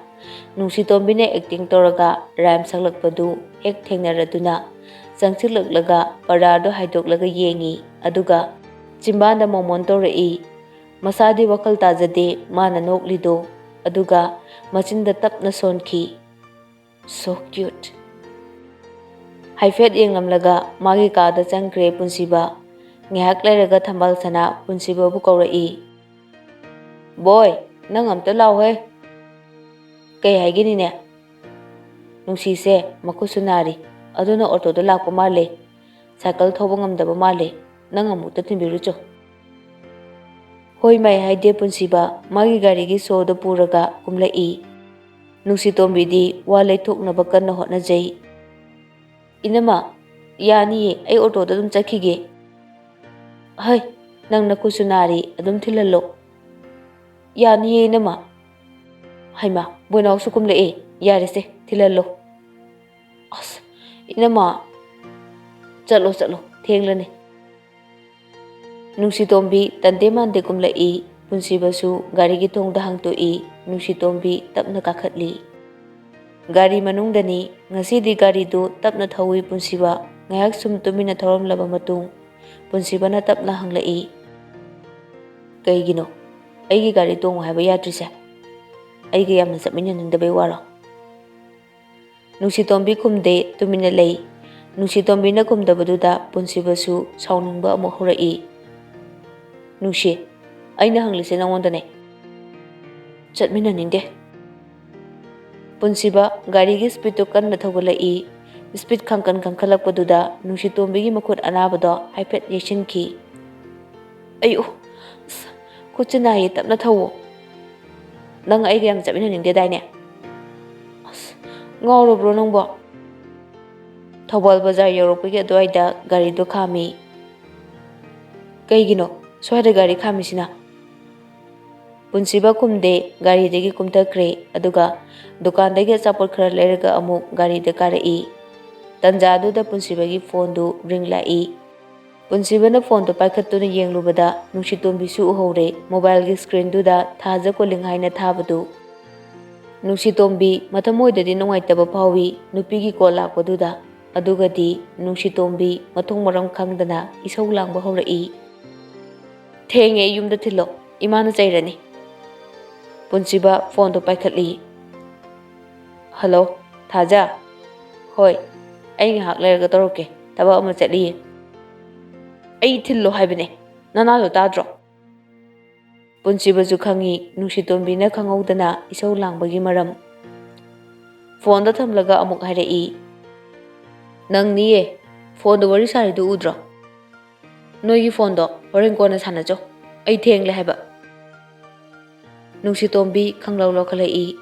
ꯅꯨꯡꯁꯤꯇꯣꯝꯕꯤꯅ ꯑꯦꯛꯇꯤꯡ ꯇꯧꯔꯒ ꯔꯥꯏꯝ ꯁꯛꯂꯛꯄꯗꯨ ꯍꯦꯛ ꯊꯦꯡꯅꯔꯗꯨꯅ ꯆꯪꯁꯤꯜꯂꯛꯂꯒ ꯄꯔꯗꯥꯗꯨ ꯍꯥꯏꯗꯣꯛꯂꯒ ꯌꯦꯡꯏ, ꯑꯗꯨꯒ ꯆꯤꯝꯕꯥꯟꯗ ꯃꯣꯃꯣꯟ ꯇꯧꯔꯛꯏ꯫ ꯃꯁꯥꯗꯤ ꯋꯥꯈꯜ ꯇꯥꯖꯗꯦ ꯃꯥꯅ ꯅꯣꯛꯂꯤꯗꯣ, ꯑꯗꯨꯒ ꯃꯆꯤꯟꯗ ꯇꯞꯅ ꯁꯣꯟꯈꯤ꯫ "So cute꯫" ꯍꯥꯏꯐꯦꯠ ꯌꯦꯡꯂꯝꯂꯒ ꯃꯥꯒꯤ ꯀꯥꯗ ꯆꯪꯈ꯭ꯔꯦ ꯄꯨꯟꯁꯤꯕ꯫ ꯉꯥꯏꯍꯥꯛ ꯂꯩꯔꯒ ꯊꯝꯕꯥꯜ ꯁꯅꯥ ꯄꯨꯟꯁꯤꯕꯕꯨ ꯀꯧꯔꯛꯏ꯫ "ꯕꯣꯏ, ꯅꯪ ꯑꯝꯇ ꯂꯥꯎꯍꯦ꯫" "ꯀꯩ ꯍꯥꯏꯒꯦꯅꯤꯅꯦ?" "ꯅꯨꯡꯁꯤꯁꯦ ꯃꯈꯨꯠꯁꯨ ꯅꯥꯔꯤ, ꯑꯗꯨꯅ ꯑꯣꯇꯣꯗ ꯂꯥꯛꯄ ꯃꯥꯜꯂꯦ꯫ ꯁꯥꯏꯀꯜ ꯊꯧꯕ ꯉꯝꯗꯕ ꯃꯥꯜꯂꯦ꯫ ꯅꯪ ꯑꯃꯨꯛꯇ ꯊꯤꯟꯕꯤꯔꯨꯆꯣ꯫" ꯍꯣꯏ ꯃꯥꯏ ꯍꯥꯏꯗꯦ ꯄꯨꯟꯁꯤꯕ ꯃꯥꯒꯤ ꯒꯥꯔꯤꯒꯤ ꯁꯣꯗ ꯄꯨꯔꯒ ꯀꯨꯝꯂꯛꯏ꯫ ꯅꯨꯡꯁꯤꯇꯣꯝꯕꯤꯗꯤ ꯋꯥ ꯂꯩꯊꯣꯛꯅꯕ ꯀꯟꯅ ꯍꯣꯠꯅꯖꯩ꯫ "ꯏꯅꯝꯃ, ꯌꯥꯅꯤꯌꯦ, ꯑꯩ ꯑꯣꯇꯣꯗ ꯑꯗꯨꯝ ꯆꯠꯈꯤꯒꯦ꯫" "ꯍꯩ, ꯅꯪ ꯅꯈꯨꯠꯁꯨ ꯅꯥꯔꯤ, ꯑꯗꯨꯝ ꯊꯤꯜꯍꯜꯂꯣ꯫" "ꯌꯥꯅꯤꯌꯦ ꯏꯅꯝꯃ꯫" "ꯍꯩꯃꯥ, ꯕꯣꯏꯅꯥꯎꯁꯨ ꯀꯨꯝꯂꯛꯑꯦ꯫ ꯌꯥꯔꯦꯁꯦ, ꯊꯤꯜꯍꯜꯂꯣ꯫" "ꯑꯁ, ꯏꯅꯝꯃ, ꯆꯠꯂꯣ, ꯆꯠꯂꯣ, ꯊꯦꯡꯂꯅꯤ꯫" ꯅꯨꯡꯁꯤꯇꯣꯝꯕꯤ ꯇꯟꯗꯦ ꯃꯥꯟꯗꯦ ꯀꯨꯝꯂꯛꯏ꯫ ꯄꯨꯟꯁꯤꯕꯁꯨ ꯒꯥꯔꯤꯒꯤ ꯊꯣꯡꯗ ꯍꯥꯡꯇꯣꯛꯏ꯫ ꯅꯨꯡꯁꯤꯇꯣꯝꯕꯤ ꯇꯞꯅ ꯀꯥꯈꯠꯂꯤ꯫ ꯒꯥꯔꯤ ꯃꯅꯨꯡꯗꯅꯤ꯫ ꯉꯁꯤꯗꯤ ꯒꯥꯔꯤꯗꯨ ꯇꯞꯅ ꯊꯧꯏ ꯄꯨꯟꯁꯤꯕ꯫ ꯉꯥꯏꯍꯥꯛ ꯁꯨꯝ ꯇꯨꯃꯤꯟꯅ ꯊꯧꯔꯝꯂꯕ ꯃꯇꯨꯡ, ꯄꯨꯟꯁꯤꯕꯅ ꯇꯞꯅ ꯍꯪꯂꯛꯏ, "ꯀꯩꯒꯤꯅꯣ ꯑꯩꯒꯤ ꯒꯥꯔꯤ ꯇꯣꯡꯉꯨ ꯍꯥꯏꯕ ꯌꯥꯗ꯭ꯔꯤꯁꯦ? ꯑꯩꯒ ꯌꯥꯝꯅ ꯆꯠꯃꯤꯟꯅꯅꯤꯡꯗꯕꯩ ꯋꯥꯔꯣ?" ꯅꯨꯡꯁꯤꯇꯣꯝꯕꯤ ꯈꯨꯝꯗꯦ, ꯇꯨꯃꯤꯟꯅ ꯂꯩ꯫ ꯅꯨꯡꯁꯤꯇꯣꯝꯕꯤꯅ ꯈꯨꯝꯗꯕꯗꯨꯗ ꯄꯨꯟꯁꯤꯕꯁꯨ ꯁꯥꯎꯅꯤꯡꯕ ꯑꯃꯨꯛ ꯍꯧꯔꯛꯏ꯫ "ꯅꯨꯡꯁꯤ, ꯑꯩꯅ ꯍꯪꯂꯤꯁꯦ ꯅꯉꯣꯟꯗꯅꯦ꯫ ꯆꯠꯃꯤꯟꯅꯅꯤꯡꯗꯦ꯫" ꯄꯨꯟꯁꯤꯕ ꯒꯥꯔꯤꯒꯤ ꯁ꯭ꯄꯤꯠꯇꯨ ꯀꯟꯅ ꯊꯧꯒꯠꯂꯛꯏ꯫ ꯁ꯭ꯄꯤꯠ ꯈꯪꯀꯟ ꯀꯟꯈꯠꯂꯛꯄꯗꯨꯗ ꯅꯨꯡꯁꯤꯇꯣꯝꯕꯤꯒꯤ ꯃꯈꯨꯠ ꯑꯅꯥꯕꯗꯣ ꯍꯥꯏꯐꯦꯠ ꯌꯩꯁꯤꯟꯈꯤ꯫ "ꯑꯌꯨ, ꯑꯁ, ꯈꯨꯠꯁꯦ ꯅꯥꯏꯌꯦ, ꯇꯞꯅ ꯊꯧꯋꯣ꯫ ꯅꯪ ꯑꯩꯒ ꯌꯥꯝ ꯆꯠꯃꯤꯟꯅꯅꯤꯡꯗꯦꯗꯥꯏꯅꯦ?" "ꯑꯁ, ꯉꯥꯎꯔꯕ꯭ꯔꯣ ꯅꯪꯕꯣ?" ꯊꯧꯕꯥꯜ ꯕꯖꯥꯔ ꯌꯧꯔꯛꯄꯒꯤ ꯑꯗꯨꯋꯥꯏꯗ ꯒꯥꯔꯤꯗꯣ ꯈꯥꯝꯃꯤ꯫ "ꯀꯩꯒꯤꯅꯣ ꯁ꯭ꯋꯥꯏꯗ ꯒꯥꯔꯤ ꯈꯥꯝꯃꯤꯁꯤꯅ?" ꯄꯨꯟꯁꯤꯕ ꯈꯨꯝꯗꯦ, ꯒꯥꯔꯤꯗꯒꯤ ꯀꯨꯝꯊꯈ꯭ꯔꯦ꯫ ꯑꯗꯨꯒ ꯗꯨꯀꯥꯟꯗꯒꯤ ꯑꯆꯥꯄꯣꯠ ꯈꯔ ꯂꯩꯔꯒ ꯑꯃꯨꯛ ꯒꯥꯔꯤꯗ ꯀꯥꯔꯛꯏ꯫ ꯇꯟꯖꯥꯗꯨꯗ ꯄꯨꯟꯁꯤꯕꯒꯤ ꯐꯣꯟꯗꯨ ꯔꯤꯡ ꯂꯥꯛꯏ꯫ ꯄꯨꯟꯁꯤꯕꯅ ꯐꯣꯟꯗꯨ ꯄꯥꯏꯈꯠꯇꯨꯅ ꯌꯦꯡꯂꯨꯕꯗ ꯅꯨꯡꯁꯤꯇꯣꯝꯕꯤꯁꯨ ꯎꯍꯧꯔꯦ꯫ ꯃꯣꯕꯥꯏꯜꯒꯤ ꯁ꯭ꯀ꯭ꯔꯤꯟꯗꯨꯗ ꯊꯥꯖ ꯀꯣꯂꯤꯡ ꯍꯥꯏꯅ ꯊꯥꯕꯗꯨ꯫ ꯅꯨꯡꯁꯤꯇꯣꯝꯕꯤ ꯃꯊꯃꯣꯏꯗꯗꯤ ꯅꯨꯡꯉꯥꯏꯇꯕ ꯐꯥꯎꯏ ꯅꯨꯄꯤꯒꯤ ꯀꯣꯜ ꯂꯥꯛꯄꯗꯨꯗ꯫ ꯑꯗꯨꯒꯗꯤ ꯅꯨꯡꯁꯤꯇꯣꯝꯕꯤ ꯃꯊꯣꯡ ꯃꯔꯝ ꯈꯪꯗꯅ ꯏꯁꯧ ꯂꯥꯡꯕ ꯍꯧꯔꯛꯏ꯫ "ꯊꯦꯡꯉꯦ, ꯌꯨꯝꯗ ꯊꯤꯜꯂꯣ, ꯏꯃꯥꯅ ꯆꯩꯔꯅꯤ꯫" ꯄꯨꯟꯁꯤꯕ ꯐꯣꯟꯗꯣ ꯄꯥꯏꯈꯠꯂꯤ꯫ "ꯍꯜꯂꯣ, ꯊꯥꯖ? ꯍꯣꯏ, ꯑꯩ ꯉꯥꯏꯍꯥꯛ ꯂꯩꯔꯒ ꯇꯧꯔꯛꯀꯦ, ꯊꯕꯛ ꯑꯃ ꯆꯠꯂꯤꯌꯦ꯫" "ꯑꯩ ꯊꯤꯜꯂꯣ ꯍꯥꯏꯕꯅꯦ, ꯅꯅꯥꯗꯣ ꯇꯥꯗ꯭ꯔꯣ?" ꯄꯨꯟꯁꯤꯕꯁꯨ ꯈꯪꯉꯤ ꯅꯨꯡꯁꯤꯇꯣꯝꯕꯤꯅ ꯈꯪꯍꯧꯗꯅ ꯏꯁꯧ ꯂꯥꯡꯕꯒꯤ ꯃꯔꯝ꯫ ꯐꯣꯟꯗ ꯊꯝꯂꯒ ꯑꯃꯨꯛ ꯍꯥꯏꯔꯛꯏ, "ꯅꯪꯅꯤꯌꯦ, ꯐꯣꯟꯗ ꯋꯥꯔꯤ ꯁꯥꯔꯤꯗꯨ ꯎꯗ꯭ꯔꯣ? ꯅꯣꯏꯒꯤ ꯐꯣꯟꯗꯣ ꯍꯣꯔꯦꯟ ꯀꯣꯟꯅ ꯁꯥꯟꯅꯖꯧ, ꯑꯩ ꯊꯦꯡꯂꯦ ꯍꯥꯏꯕ꯫" ꯅꯨꯡꯁꯤꯇꯣꯝꯕꯤ ꯈꯪꯂꯧ ꯂꯧꯈꯠꯂꯛꯏ꯫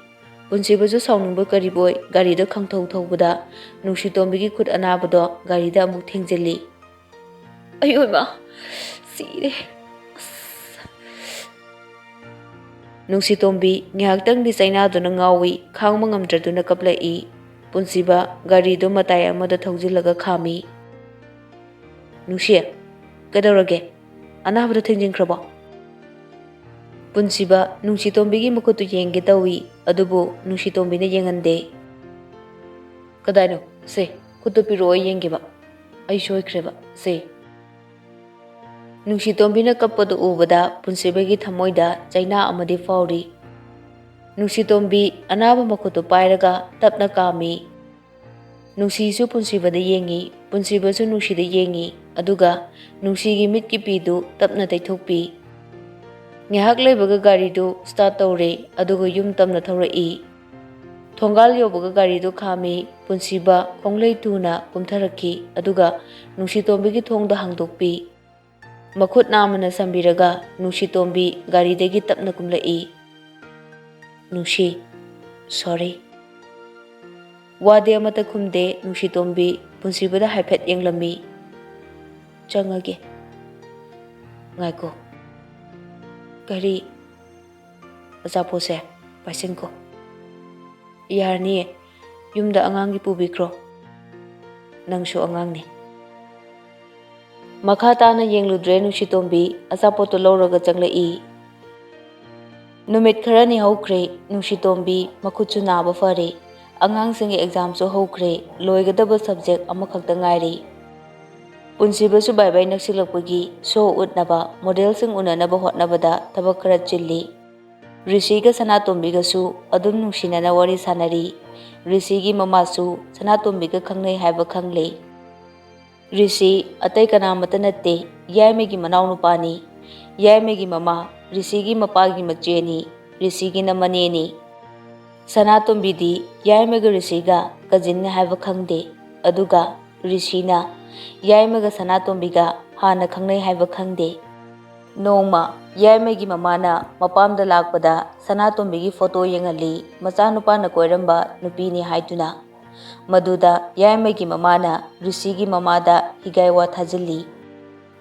ꯄꯨꯟꯁꯤꯕꯁꯨ ꯁꯥꯎꯅꯤꯡꯕꯣꯏ ꯀꯔꯤꯕꯣꯏ ꯒꯥꯔꯤꯗ ꯈꯪꯊꯧ ꯊꯧꯕꯗ ꯅꯨꯡꯁꯤꯇꯣꯝꯕꯤꯒꯤ ꯈꯨꯠ ꯑꯅꯥꯕꯗꯣ ꯒꯥꯔꯤꯗ ꯑꯃꯨꯛ ꯊꯦꯡꯖꯤꯜꯂꯤ꯫ "ꯑꯌꯣꯏꯃ, ꯁꯤꯔꯦ꯫ ꯑꯁ꯫" ꯅꯨꯡꯁꯤꯇꯣꯝꯕꯤ ꯉꯥꯏꯍꯥꯛꯇꯪꯗꯤ ꯆꯩꯅꯥꯗꯨꯅ ꯉꯥꯎꯏ, ꯈꯥꯡꯕ ꯉꯝꯗ꯭ꯔꯗꯨꯅ ꯀꯞꯂꯛꯏ꯫ ꯄꯨꯟꯁꯤꯕ ꯒꯥꯔꯤꯗꯨ ꯃꯇꯥꯏ ꯑꯃꯗ ꯊꯧꯖꯤꯜꯂꯒ ꯈꯥꯝꯃꯤ꯫ "ꯅꯨꯡꯁꯤ, ꯀꯩꯗꯧꯔꯒꯦ? ꯑꯅꯥꯕꯗ ꯊꯦꯡꯖꯤꯟꯈ꯭ꯔꯕꯣ?" ꯄꯨꯟꯁꯤꯕ ꯅꯨꯡꯁꯤꯇꯣꯝꯕꯤꯒꯤ ꯃꯈꯨꯠꯇꯨ ꯌꯦꯡꯒꯦ ꯇꯧꯏ, ꯑꯗꯨꯕꯨ ꯅꯨꯡꯁꯤꯇꯣꯝꯕꯤꯅ ꯌꯦꯡꯍꯟꯗꯦ꯫ "ꯀꯗꯥꯏꯅꯣ? ꯁꯦ, ꯈꯨꯠꯇꯨ ꯄꯤꯔꯛꯑꯣ, ꯑꯩ ꯌꯦꯡꯒꯦꯕ꯫ ꯑꯩ ꯁꯣꯏꯈ꯭ꯔꯦꯕ, ꯁꯦ꯫" ꯅꯨꯡꯁꯤꯇꯣꯝꯕꯤꯅ ꯀꯞꯄꯗꯨ ꯎꯕꯗ ꯄꯨꯟꯁꯤꯕꯒꯤ ꯊꯃꯣꯏꯗ ꯆꯩꯅꯥ ꯑꯃꯗꯤ ꯐꯥꯎꯔꯤ꯫ ꯅꯨꯡꯁꯤꯇꯣꯝꯕꯤ ꯑꯅꯥꯕ ꯃꯈꯨꯠꯇꯨ ꯄꯥꯏꯔꯒ ꯇꯞꯅ ꯀꯥꯝꯃꯤ꯫ ꯅꯨꯡꯁꯤꯁꯨ ꯄꯨꯟꯁꯤꯕꯗ ꯌꯦꯡꯉꯤ, ꯄꯨꯟꯁꯤꯕꯁꯨ ꯅꯨꯡꯁꯤꯗ ꯌꯦꯡꯉꯤ, ꯑꯗꯨꯒ ꯅꯨꯡꯁꯤꯒꯤ ꯃꯤꯠꯀꯤ ꯄꯤꯗꯨ ꯇꯞꯅ ꯇꯩꯊꯣꯛꯄꯤ꯫ ꯉꯥꯏꯍꯥꯛ ꯂꯩꯕꯒ ꯒꯥꯔꯤꯗꯨ start ꯇꯧꯔꯦ, ꯑꯗꯨꯒ ꯌꯨꯝ ꯇꯝꯅ ꯊꯧꯔꯛꯏ꯫ ꯊꯣꯡꯒꯥꯜ ꯌꯧꯕꯒ ꯒꯥꯔꯤꯗꯨ ꯈꯥꯝꯃꯤ꯫ ꯄꯨꯟꯁꯤꯕ ꯈꯣꯡꯂꯩ ꯇꯨꯅ ꯀꯨꯝꯊꯔꯛꯈꯤ, ꯑꯗꯨꯒ ꯅꯨꯡꯁꯤꯇꯣꯝꯕꯤꯒꯤ ꯊꯣꯡꯗ ꯍꯥꯡꯗꯣꯛꯄꯤ꯫ ꯃꯈꯨꯠ ꯅꯥꯝꯃꯅ ꯁꯝꯕꯤꯔꯒ ꯅꯨꯡꯁꯤꯇꯣꯝꯕꯤ ꯒꯥꯔꯤꯗꯒꯤ ꯇꯞꯅ ꯀꯨꯝꯂꯛꯏ꯫ "ꯅꯨꯡꯁꯤ, sorry꯫" ꯋꯥꯗꯤ ꯑꯃꯠꯇ ꯈꯨꯝꯗꯦ ꯅꯨꯡꯁꯤꯇꯣꯝꯕꯤ, ꯄꯨꯟꯁꯤꯕꯗ ꯍꯥꯏꯐꯦꯠ ꯌꯦꯡꯂꯝꯃꯤ꯫ "ꯆꯪꯉꯒꯦ꯫ ꯉꯥꯏꯈꯣ꯫ ꯀꯔꯤ?" "ꯑꯆꯥꯄꯣꯠꯁꯦ ꯄꯥꯏꯁꯤꯟꯈꯣ꯫" "ꯌꯥꯔꯅꯤꯌꯦ, ꯌꯨꯝꯗ ꯑꯉꯥꯡꯒꯤ ꯄꯨꯕꯤꯈ꯭ꯔꯣ꯫ ꯅꯪꯁꯨ ꯑꯉꯥꯡꯅꯤ꯫" ꯃꯈꯥ ꯇꯥꯅ ꯌꯦꯡꯂꯨꯗ꯭ꯔꯦ ꯅꯨꯡꯁꯤꯇꯣꯝꯕꯤ, ꯑꯆꯥꯄꯣꯠꯇꯨ ꯂꯧꯔꯒ ꯆꯪꯂꯛꯏ꯫ ꯅꯨꯃꯤꯠ ꯈꯔꯅꯤ ꯍꯧꯈ꯭ꯔꯦ, ꯅꯨꯡꯁꯤꯇꯣꯝꯕꯤ ꯃꯈꯨꯠꯁꯨ ꯅꯥꯕ ꯐꯔꯦ, ꯑꯉꯥꯡꯁꯤꯡꯒꯤ examꯁꯨ ꯍꯧꯈ꯭ꯔꯦ, ꯂꯣꯏꯒꯗꯕ subject ꯑꯃꯈꯛꯇ ꯉꯥꯏꯔꯦ꯫ ꯄꯨꯟꯁꯤꯕꯁꯨ ꯕꯥꯏ ꯕꯥꯏ ꯅꯛꯁꯤꯜꯂꯛꯄꯒꯤ show ꯎꯠꯅꯕ, modelꯁꯤꯡ ꯎꯅꯅꯕ ꯍꯣꯠꯅꯕꯗ ꯊꯕꯛ ꯈꯔ ꯆꯤꯜꯂꯤ꯫ ꯔꯤꯁꯤꯒ ꯁꯅꯥꯇꯣꯝꯕꯤꯒꯁꯨ ꯑꯗꯨꯝ ꯅꯨꯡꯁꯤꯅꯅ ꯋꯥꯔꯤ ꯁꯥꯟꯅꯔꯤ꯫ ꯔꯤꯁꯤꯒꯤ ꯃꯃꯥꯁꯨ ꯁꯅꯥꯇꯣꯝꯕꯤꯒ ꯈꯪꯅꯩ ꯍꯥꯏꯕ ꯈꯪꯂꯦ꯫ ꯔꯤꯁꯤ ꯑꯇꯩ ꯀꯅꯥꯃꯠꯇ ꯅꯠꯇꯦ, ꯌꯥꯏꯃꯒꯤ ꯃꯅꯥꯎꯅꯨꯄꯥꯅꯤ꯫ ꯌꯥꯏꯃꯒꯤ ꯃꯃꯥ ꯔꯤꯁꯤꯒꯤ ꯃꯄꯥꯒꯤ ꯃꯆꯦꯅꯤ, ꯔꯤꯁꯤꯒꯤꯅ ꯃꯅꯦꯅꯤ꯫ ꯁꯅꯥꯇꯣꯝꯕꯤꯗꯤ ꯌꯥꯏꯃꯒ ꯔꯤꯁꯤꯒ cousinꯅꯤ ꯍꯥꯏꯕ ꯈꯪꯗꯦ, ꯑꯗꯨꯒ ꯔꯤꯁꯤꯅ ꯌꯥꯏꯃꯒ ꯁꯅꯥꯇꯣꯝꯕꯤꯒ ꯍꯥꯟꯅ ꯈꯪꯅꯩ ꯍꯥꯏꯕ ꯈꯪꯗꯦ꯫ ꯅꯣꯡꯃ ꯌꯥꯏꯃꯒꯤ ꯃꯃꯥꯅ ꯃꯄꯥꯝꯗ ꯂꯥꯛꯄꯗ ꯁꯅꯥꯇꯣꯝꯕꯤꯒꯤ photo ꯌꯦꯡꯍꯜꯂꯤ, ꯃꯆꯥꯅꯨꯄꯥꯅ ꯀꯣꯏꯔꯝꯕ ꯅꯨꯄꯤꯅꯤ ꯍꯥꯏꯗꯨꯅ꯫ ꯃꯗꯨꯗ ꯌꯥꯏꯃꯒꯤ ꯃꯃꯥꯅ ꯔꯤꯁꯤꯒꯤ ꯃꯃꯥꯗ ꯍꯤꯒꯥꯏ ꯋꯥ ꯊꯥꯖꯤꯜꯂꯤ꯫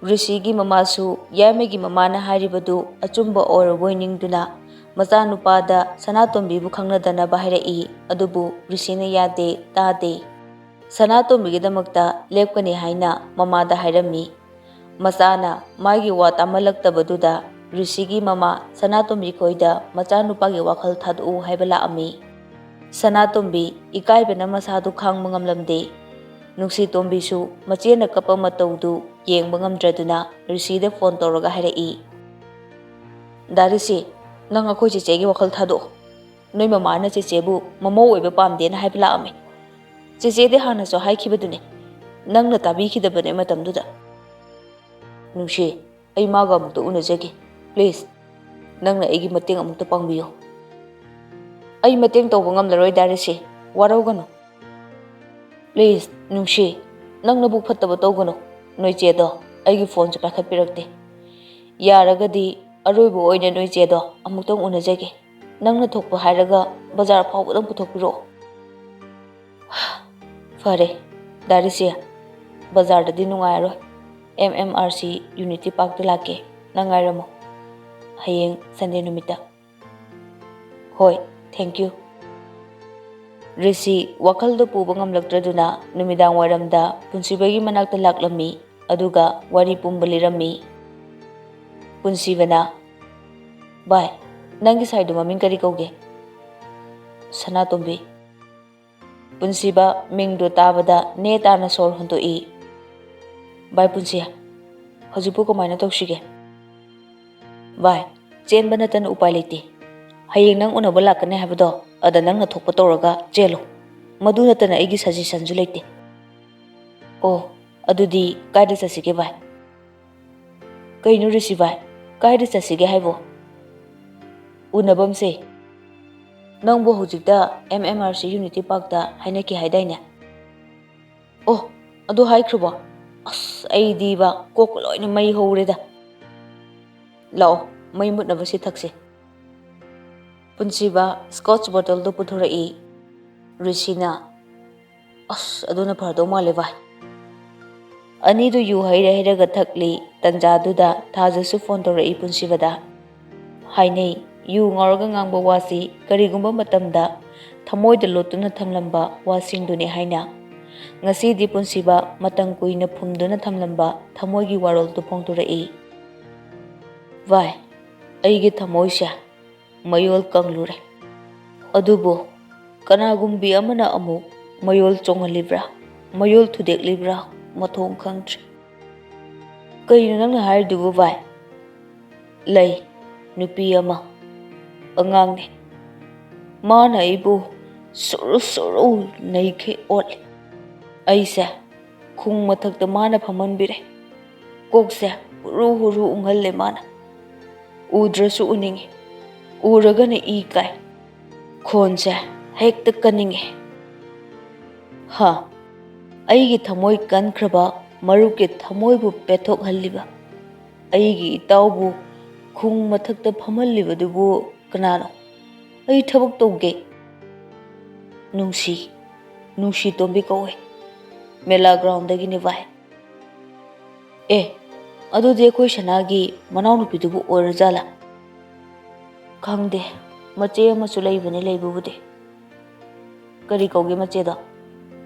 ꯔꯤꯁꯤꯒꯤ ꯃꯃꯥꯁꯨ ꯌꯥꯏꯃꯒꯤ ꯃꯃꯥꯅ ꯍꯥꯏꯔꯤꯕꯗꯨ ꯑꯆꯨꯝꯕ ꯑꯣꯏꯔꯕꯣꯏ ꯅꯤꯡꯗꯨꯅ ꯃꯆꯥꯅꯨꯄꯥꯗ ꯁꯅꯥꯇꯣꯝꯕꯤꯕꯨ ꯈꯪꯅꯗꯅꯕ ꯍꯥꯏꯔꯛꯏ꯫ ꯑꯗꯨꯕꯨ ꯔꯤꯁꯤꯅ ꯌꯥꯗꯦ, ꯇꯥꯗꯦ꯫ ꯁꯅꯥꯇꯣꯝꯕꯤꯒꯤꯗꯃꯛꯇ ꯂꯦꯞꯀꯅꯤ ꯍꯥꯏꯅ ꯃꯃꯥꯗ ꯍꯥꯏꯔꯝꯃꯤ꯫ ꯃꯆꯥꯅ ꯃꯥꯒꯤ ꯋꯥ ꯇꯥꯃꯜꯂꯛꯇꯕꯗꯨꯗ ꯔꯤꯁꯤꯒꯤ ꯃꯃꯥ ꯁꯅꯥꯇꯣꯝꯕꯤ ꯈꯣꯏꯗ ꯃꯆꯥꯅꯨꯄꯥꯒꯤ ꯋꯥꯈꯜ ꯊꯥꯗꯣꯛꯎ ꯍꯥꯏꯕ ꯂꯥꯛꯑꯝꯃꯤ꯫ ꯁꯅꯥꯇꯣꯝꯕꯤ ꯏꯀꯥꯏꯕꯅ ꯃꯁꯥꯗꯨ ꯈꯥꯡꯕ ꯉꯝꯂꯝꯗꯦ꯫ ꯅꯨꯡꯁꯤꯇꯣꯝꯕꯤꯁꯨ ꯃꯆꯦꯅ ꯀꯞꯄ ꯃꯇꯧꯗꯨ ꯌꯦꯡꯕ ꯉꯝꯗ꯭ꯔꯗꯨꯅ ꯔꯤꯁꯤꯗ ꯐꯣꯟ ꯇꯧꯔꯒ ꯍꯥꯏꯔꯛꯏ, "ꯗꯥ ꯔꯤꯁꯤ, ꯅꯪ ꯑꯩꯈꯣꯏ ꯆꯦꯆꯦꯒꯤ ꯋꯥꯈꯜ ꯊꯥꯗꯣꯛꯑꯣ꯫ ꯅꯣꯏ ꯃꯃꯥꯅ ꯆꯦꯆꯦꯕꯨ ꯃꯃꯧ ꯑꯣꯏꯕ ꯄꯥꯝꯗꯦꯅ ꯍꯥꯏꯕ ꯂꯥꯛꯑꯝꯃꯤ꯫ ꯆꯦꯆꯦꯗꯤ ꯍꯥꯟꯅꯁꯨ ꯍꯥꯏꯈꯤꯕꯗꯨꯅꯤ, ꯅꯪꯅ ꯇꯥꯕꯤꯈꯤꯗꯕꯅꯦ ꯃꯇꯝꯗꯨꯗ꯫ ꯅꯨꯡꯁꯤ, ꯑꯩ ꯃꯥꯒ ꯑꯃꯨꯛꯇ ꯎꯅꯖꯒꯦ꯫ Please, ꯅꯪꯅ ꯑꯩꯒꯤ ꯃꯇꯦꯡ ꯑꯃꯨꯛꯇ ꯄꯥꯡꯕꯤꯌꯨ꯫" "ꯑꯩ ꯃꯇꯦꯡ ꯇꯧꯕ ꯉꯝꯂꯔꯣꯏ ꯗꯥ ꯔꯤꯁꯤ, ꯋꯥꯔꯧꯒꯅꯨ꯫ Please, ꯅꯨꯡꯁꯤ, ꯅꯪ ꯅꯕꯨꯛ ꯐꯠꯇꯕ ꯇꯧꯒꯅꯨ꯫ ꯅꯣꯏ ꯆꯦꯗꯣ ꯑꯩꯒꯤ ꯐꯣꯟꯁꯨ ꯄꯥꯏꯈꯠꯄꯤꯔꯛꯇꯦ꯫ ꯌꯥꯔꯒꯗꯤ ꯑꯔꯣꯏꯕ ꯑꯣꯏꯅ ꯅꯣꯏ ꯆꯦꯗꯣ ꯑꯃꯨꯛꯇꯪ ꯎꯅꯖꯒꯦ꯫ ꯅꯪꯅ ꯊꯣꯛꯄ ꯍꯥꯏꯔꯒ ꯕꯖꯥꯔ ꯐꯥꯎꯕꯗꯪ ꯄꯨꯊꯣꯛꯄꯤꯔꯛꯑꯣ꯫" "ꯐꯔꯦ, ꯗꯥ ꯔꯤꯁꯤ, ꯕꯖꯥꯔꯗꯗꯤ ꯅꯨꯡꯉꯥꯏꯔꯣꯏ꯫ M M R C Unity Parkꯇ ꯂꯥꯛꯀꯦ꯫ ꯅꯪ ꯉꯥꯏꯔꯝꯃꯣ꯫ ꯍꯌꯦꯡ Sunday ꯅꯨꯃꯤꯠꯇ꯫" "ꯍꯣꯏ, thank you꯫" ꯔꯤꯁꯤ ꯋꯥꯈꯜꯗ ꯄꯨꯕ ꯉꯝꯂꯛꯇ꯭ꯔꯗꯨꯅ ꯅꯨꯃꯤꯗꯥꯡ ꯋꯥꯏꯔꯝꯗ ꯄꯨꯟꯁꯤꯕꯒꯤ ꯃꯅꯥꯛꯇ ꯂꯥꯛꯂꯝꯃꯤ, ꯑꯗꯨꯒ ꯋꯥꯔꯤ ꯄꯨꯝꯕ ꯂꯤꯔꯝꯃꯤ꯫ ꯄꯨꯟꯁꯤꯕꯅ, "ꯚꯥꯏ, ꯅꯪꯒꯤ ꯁꯥꯏꯗꯨ ꯃꯃꯤꯡ ꯀꯔꯤ ꯀꯧꯒꯦ?" "ꯁꯅꯥꯇꯣꯝꯕꯤ꯫" ꯄꯨꯟꯁꯤꯕ ꯃꯤꯡꯗꯨ ꯇꯥꯕꯗ ꯅꯦ ꯇꯥꯅ ꯁꯣꯔ ꯍꯣꯟꯗꯣꯛꯏ꯫ "ꯚꯥꯏ ꯄꯨꯟꯁꯤ, ꯍꯧꯖꯤꯛꯄꯨ ꯀꯃꯥꯏꯅ ꯇꯧꯁꯤꯒꯦ?" "ꯚꯥꯏ, ꯆꯦꯟꯕ ꯅꯠꯇꯅ ꯎꯄꯥꯏ ꯂꯩꯇꯦ꯫ ꯍꯌꯦꯡ ꯅꯪ ꯎꯅꯕ ꯂꯥꯛꯀꯅꯤ ꯍꯥꯏꯕꯗꯣ, ꯑꯗ ꯅꯪꯅ ꯊꯣꯛꯄ ꯇꯧꯔꯒ ꯆꯦꯜꯂꯨ꯫ ꯃꯗꯨ ꯅꯠꯇꯅ ꯑꯩꯒꯤ suggestionꯁꯨ ꯂꯩꯇꯦ꯫" "ꯑꯣ, ꯑꯗꯨꯗꯤ ꯀꯥꯏꯗ ꯆꯠꯁꯤꯒꯦ ꯚꯥꯏ?" "ꯀꯩꯅꯣ ꯔꯤꯁꯤ ꯚꯥꯏ, ꯀꯥꯏꯗ ꯆꯠꯁꯤꯒꯦ ꯍꯥꯏꯕꯣ?" "ꯎꯅꯕꯝꯁꯦ꯫ ꯅꯪꯕꯨ ꯍꯧꯖꯤꯛꯇ M M R C Unity Parkꯇ ꯍꯥꯏꯅꯈꯤ ꯍꯥꯏꯗꯥꯏꯅꯦ?" "ꯑꯣ, ꯑꯗꯨ ꯍꯥꯏꯈ꯭ꯔꯕꯣ? ꯑꯁ, ꯑꯩꯗꯤꯕ ꯀꯣꯛꯀ ꯂꯣꯏꯅ ꯃꯩ ꯍꯧꯔꯦꯗ꯫ ꯂꯥꯛꯑꯣ, ꯃꯩ ꯃꯨꯠꯅꯕꯁꯤ ꯊꯛꯁꯤ꯫" ꯄꯨꯟꯁꯤꯕ Scotch bottleꯗꯨ ꯄꯨꯊꯣꯔꯛꯏ꯫ ꯔꯤꯁꯤꯅ, "ꯑꯁ, ꯑꯗꯨꯅ ꯐꯔꯗꯧ ꯃꯥꯜꯂꯦ ꯚꯥꯏ꯫" ꯑꯅꯤꯗꯨ ꯌꯨ ꯍꯩꯔ ꯍꯩꯔꯒ ꯊꯛꯂꯤ꯫ ꯇꯟꯖꯥꯗꯨꯗ ꯊꯥꯖꯁꯨ ꯐꯣꯟ ꯇꯧꯔꯛꯏ ꯄꯨꯟꯁꯤꯕꯗ꯫ ꯍꯥꯏꯅꯩ, ꯌꯨ ꯉꯥꯎꯔꯒ ꯉꯥꯡꯕ ꯋꯥꯁꯤ ꯀꯔꯤꯒꯨꯝꯕ ꯃꯇꯝꯗ ꯊꯃꯣꯏꯗ ꯂꯣꯠꯇꯨꯅ ꯊꯝꯂꯝꯕ ꯋꯥꯁꯤꯡꯗꯨꯅꯤ ꯍꯥꯏꯅ꯫ ꯉꯁꯤꯗꯤ ꯄꯨꯟꯁꯤꯕ ꯃꯇꯝ ꯀꯨꯏꯅ ꯐꯨꯝꯗꯨꯅ ꯊꯝꯂꯝꯕ ꯊꯃꯣꯏꯒꯤ ꯋꯥꯔꯣꯜꯗꯨ ꯐꯣꯡꯗꯣꯔꯛꯏ꯫ ꯚꯥꯏ, ꯑꯩꯒꯤ ꯊꯃꯣꯏꯁꯦ ꯃꯌꯣꯜ ꯀꯪꯂꯨꯔꯦ꯫ ꯑꯗꯨꯕꯨ ꯀꯅꯥꯒꯨꯝꯕꯤ ꯑꯃꯅ ꯑꯃꯨꯛ ꯃꯌꯣꯜ ꯆꯣꯡꯍꯜꯂꯤꯕ꯭ꯔꯥ, ꯃꯌꯣꯜ ꯊꯨꯗꯦꯛꯂꯤꯕ꯭ꯔꯥ, ꯃꯊꯣꯡ ꯈꯪꯗ꯭ꯔꯦ꯫ ꯀꯩꯅꯣ ꯅꯪꯅ ꯍꯥꯏꯔꯤꯗꯨꯕꯨ, ꯚꯥꯏ? ꯂꯩ, ꯅꯨꯄꯤ ꯑꯃ, ꯑꯉꯥꯡꯅꯦ꯫ ꯃꯥꯅ ꯑꯩꯕꯨ ꯁꯨꯔꯨ ꯁꯨꯔꯨ ꯅꯩꯈꯩ ꯑꯣꯠꯂꯤ꯫ ꯑꯩꯁꯦ ꯈꯣꯡ ꯃꯊꯛꯇ ꯃꯥꯅ ꯐꯝꯍꯟꯕꯤꯔꯦ꯫ ꯀꯣꯛꯁꯦ ꯍꯨꯔꯨ ꯍꯨꯔꯨ ꯎꯪꯍꯜꯂꯦ ꯃꯥꯅ꯫ ꯎꯗ꯭ꯔꯁꯨ ꯎꯅꯤꯡꯉꯤ, ꯎꯔꯒꯅ ꯏ ꯀꯥꯏ꯫ ꯈꯣꯟꯁꯦ ꯍꯦꯛꯇ ꯀꯟꯅꯤꯡꯉꯦ꯫ ꯍꯥ, ꯑꯩꯒꯤ ꯊꯃꯣꯏ ꯀꯟꯈ꯭ꯔꯕ ꯃꯔꯨꯞꯀꯤ ꯊꯃꯣꯏꯕꯨ ꯄꯦꯠꯊꯣꯛꯍꯜꯂꯤꯕ, ꯑꯩꯒꯤ ꯏꯇꯥꯎꯕꯨ ꯈꯣꯡ ꯃꯊꯛꯇ ꯐꯝꯍꯜꯂꯤꯕꯗꯨꯕꯨ ꯀꯅꯥꯅꯣ? ꯑꯩ ꯊꯕꯛ ꯇꯧꯒꯦ꯫ ꯅꯨꯡꯁꯤ, ꯅꯨꯡꯁꯤ ꯇꯣꯝꯕꯤ ꯀꯧꯋꯦ꯫ ꯃꯦꯂꯥ ꯒ꯭ꯔꯥꯎꯟꯗꯒꯤꯅꯦ ꯚꯥꯏ꯫ ꯑꯦ, ꯑꯗꯨꯗꯤ ꯑꯩꯈꯣꯏ ꯁꯅꯥꯒꯤ ꯃꯅꯥꯎꯅꯨꯄꯤꯗꯨꯕꯨ ꯑꯣꯏꯔꯖꯥꯠꯂꯥ? ꯈꯪꯗꯦ, ꯃꯆꯦ ꯑꯃꯁꯨ ꯂꯩꯕꯅꯤ ꯂꯩꯕꯕꯨꯗꯤ꯫ ꯀꯔꯤ ꯀꯧꯒꯦ ꯃꯆꯦꯗꯣ?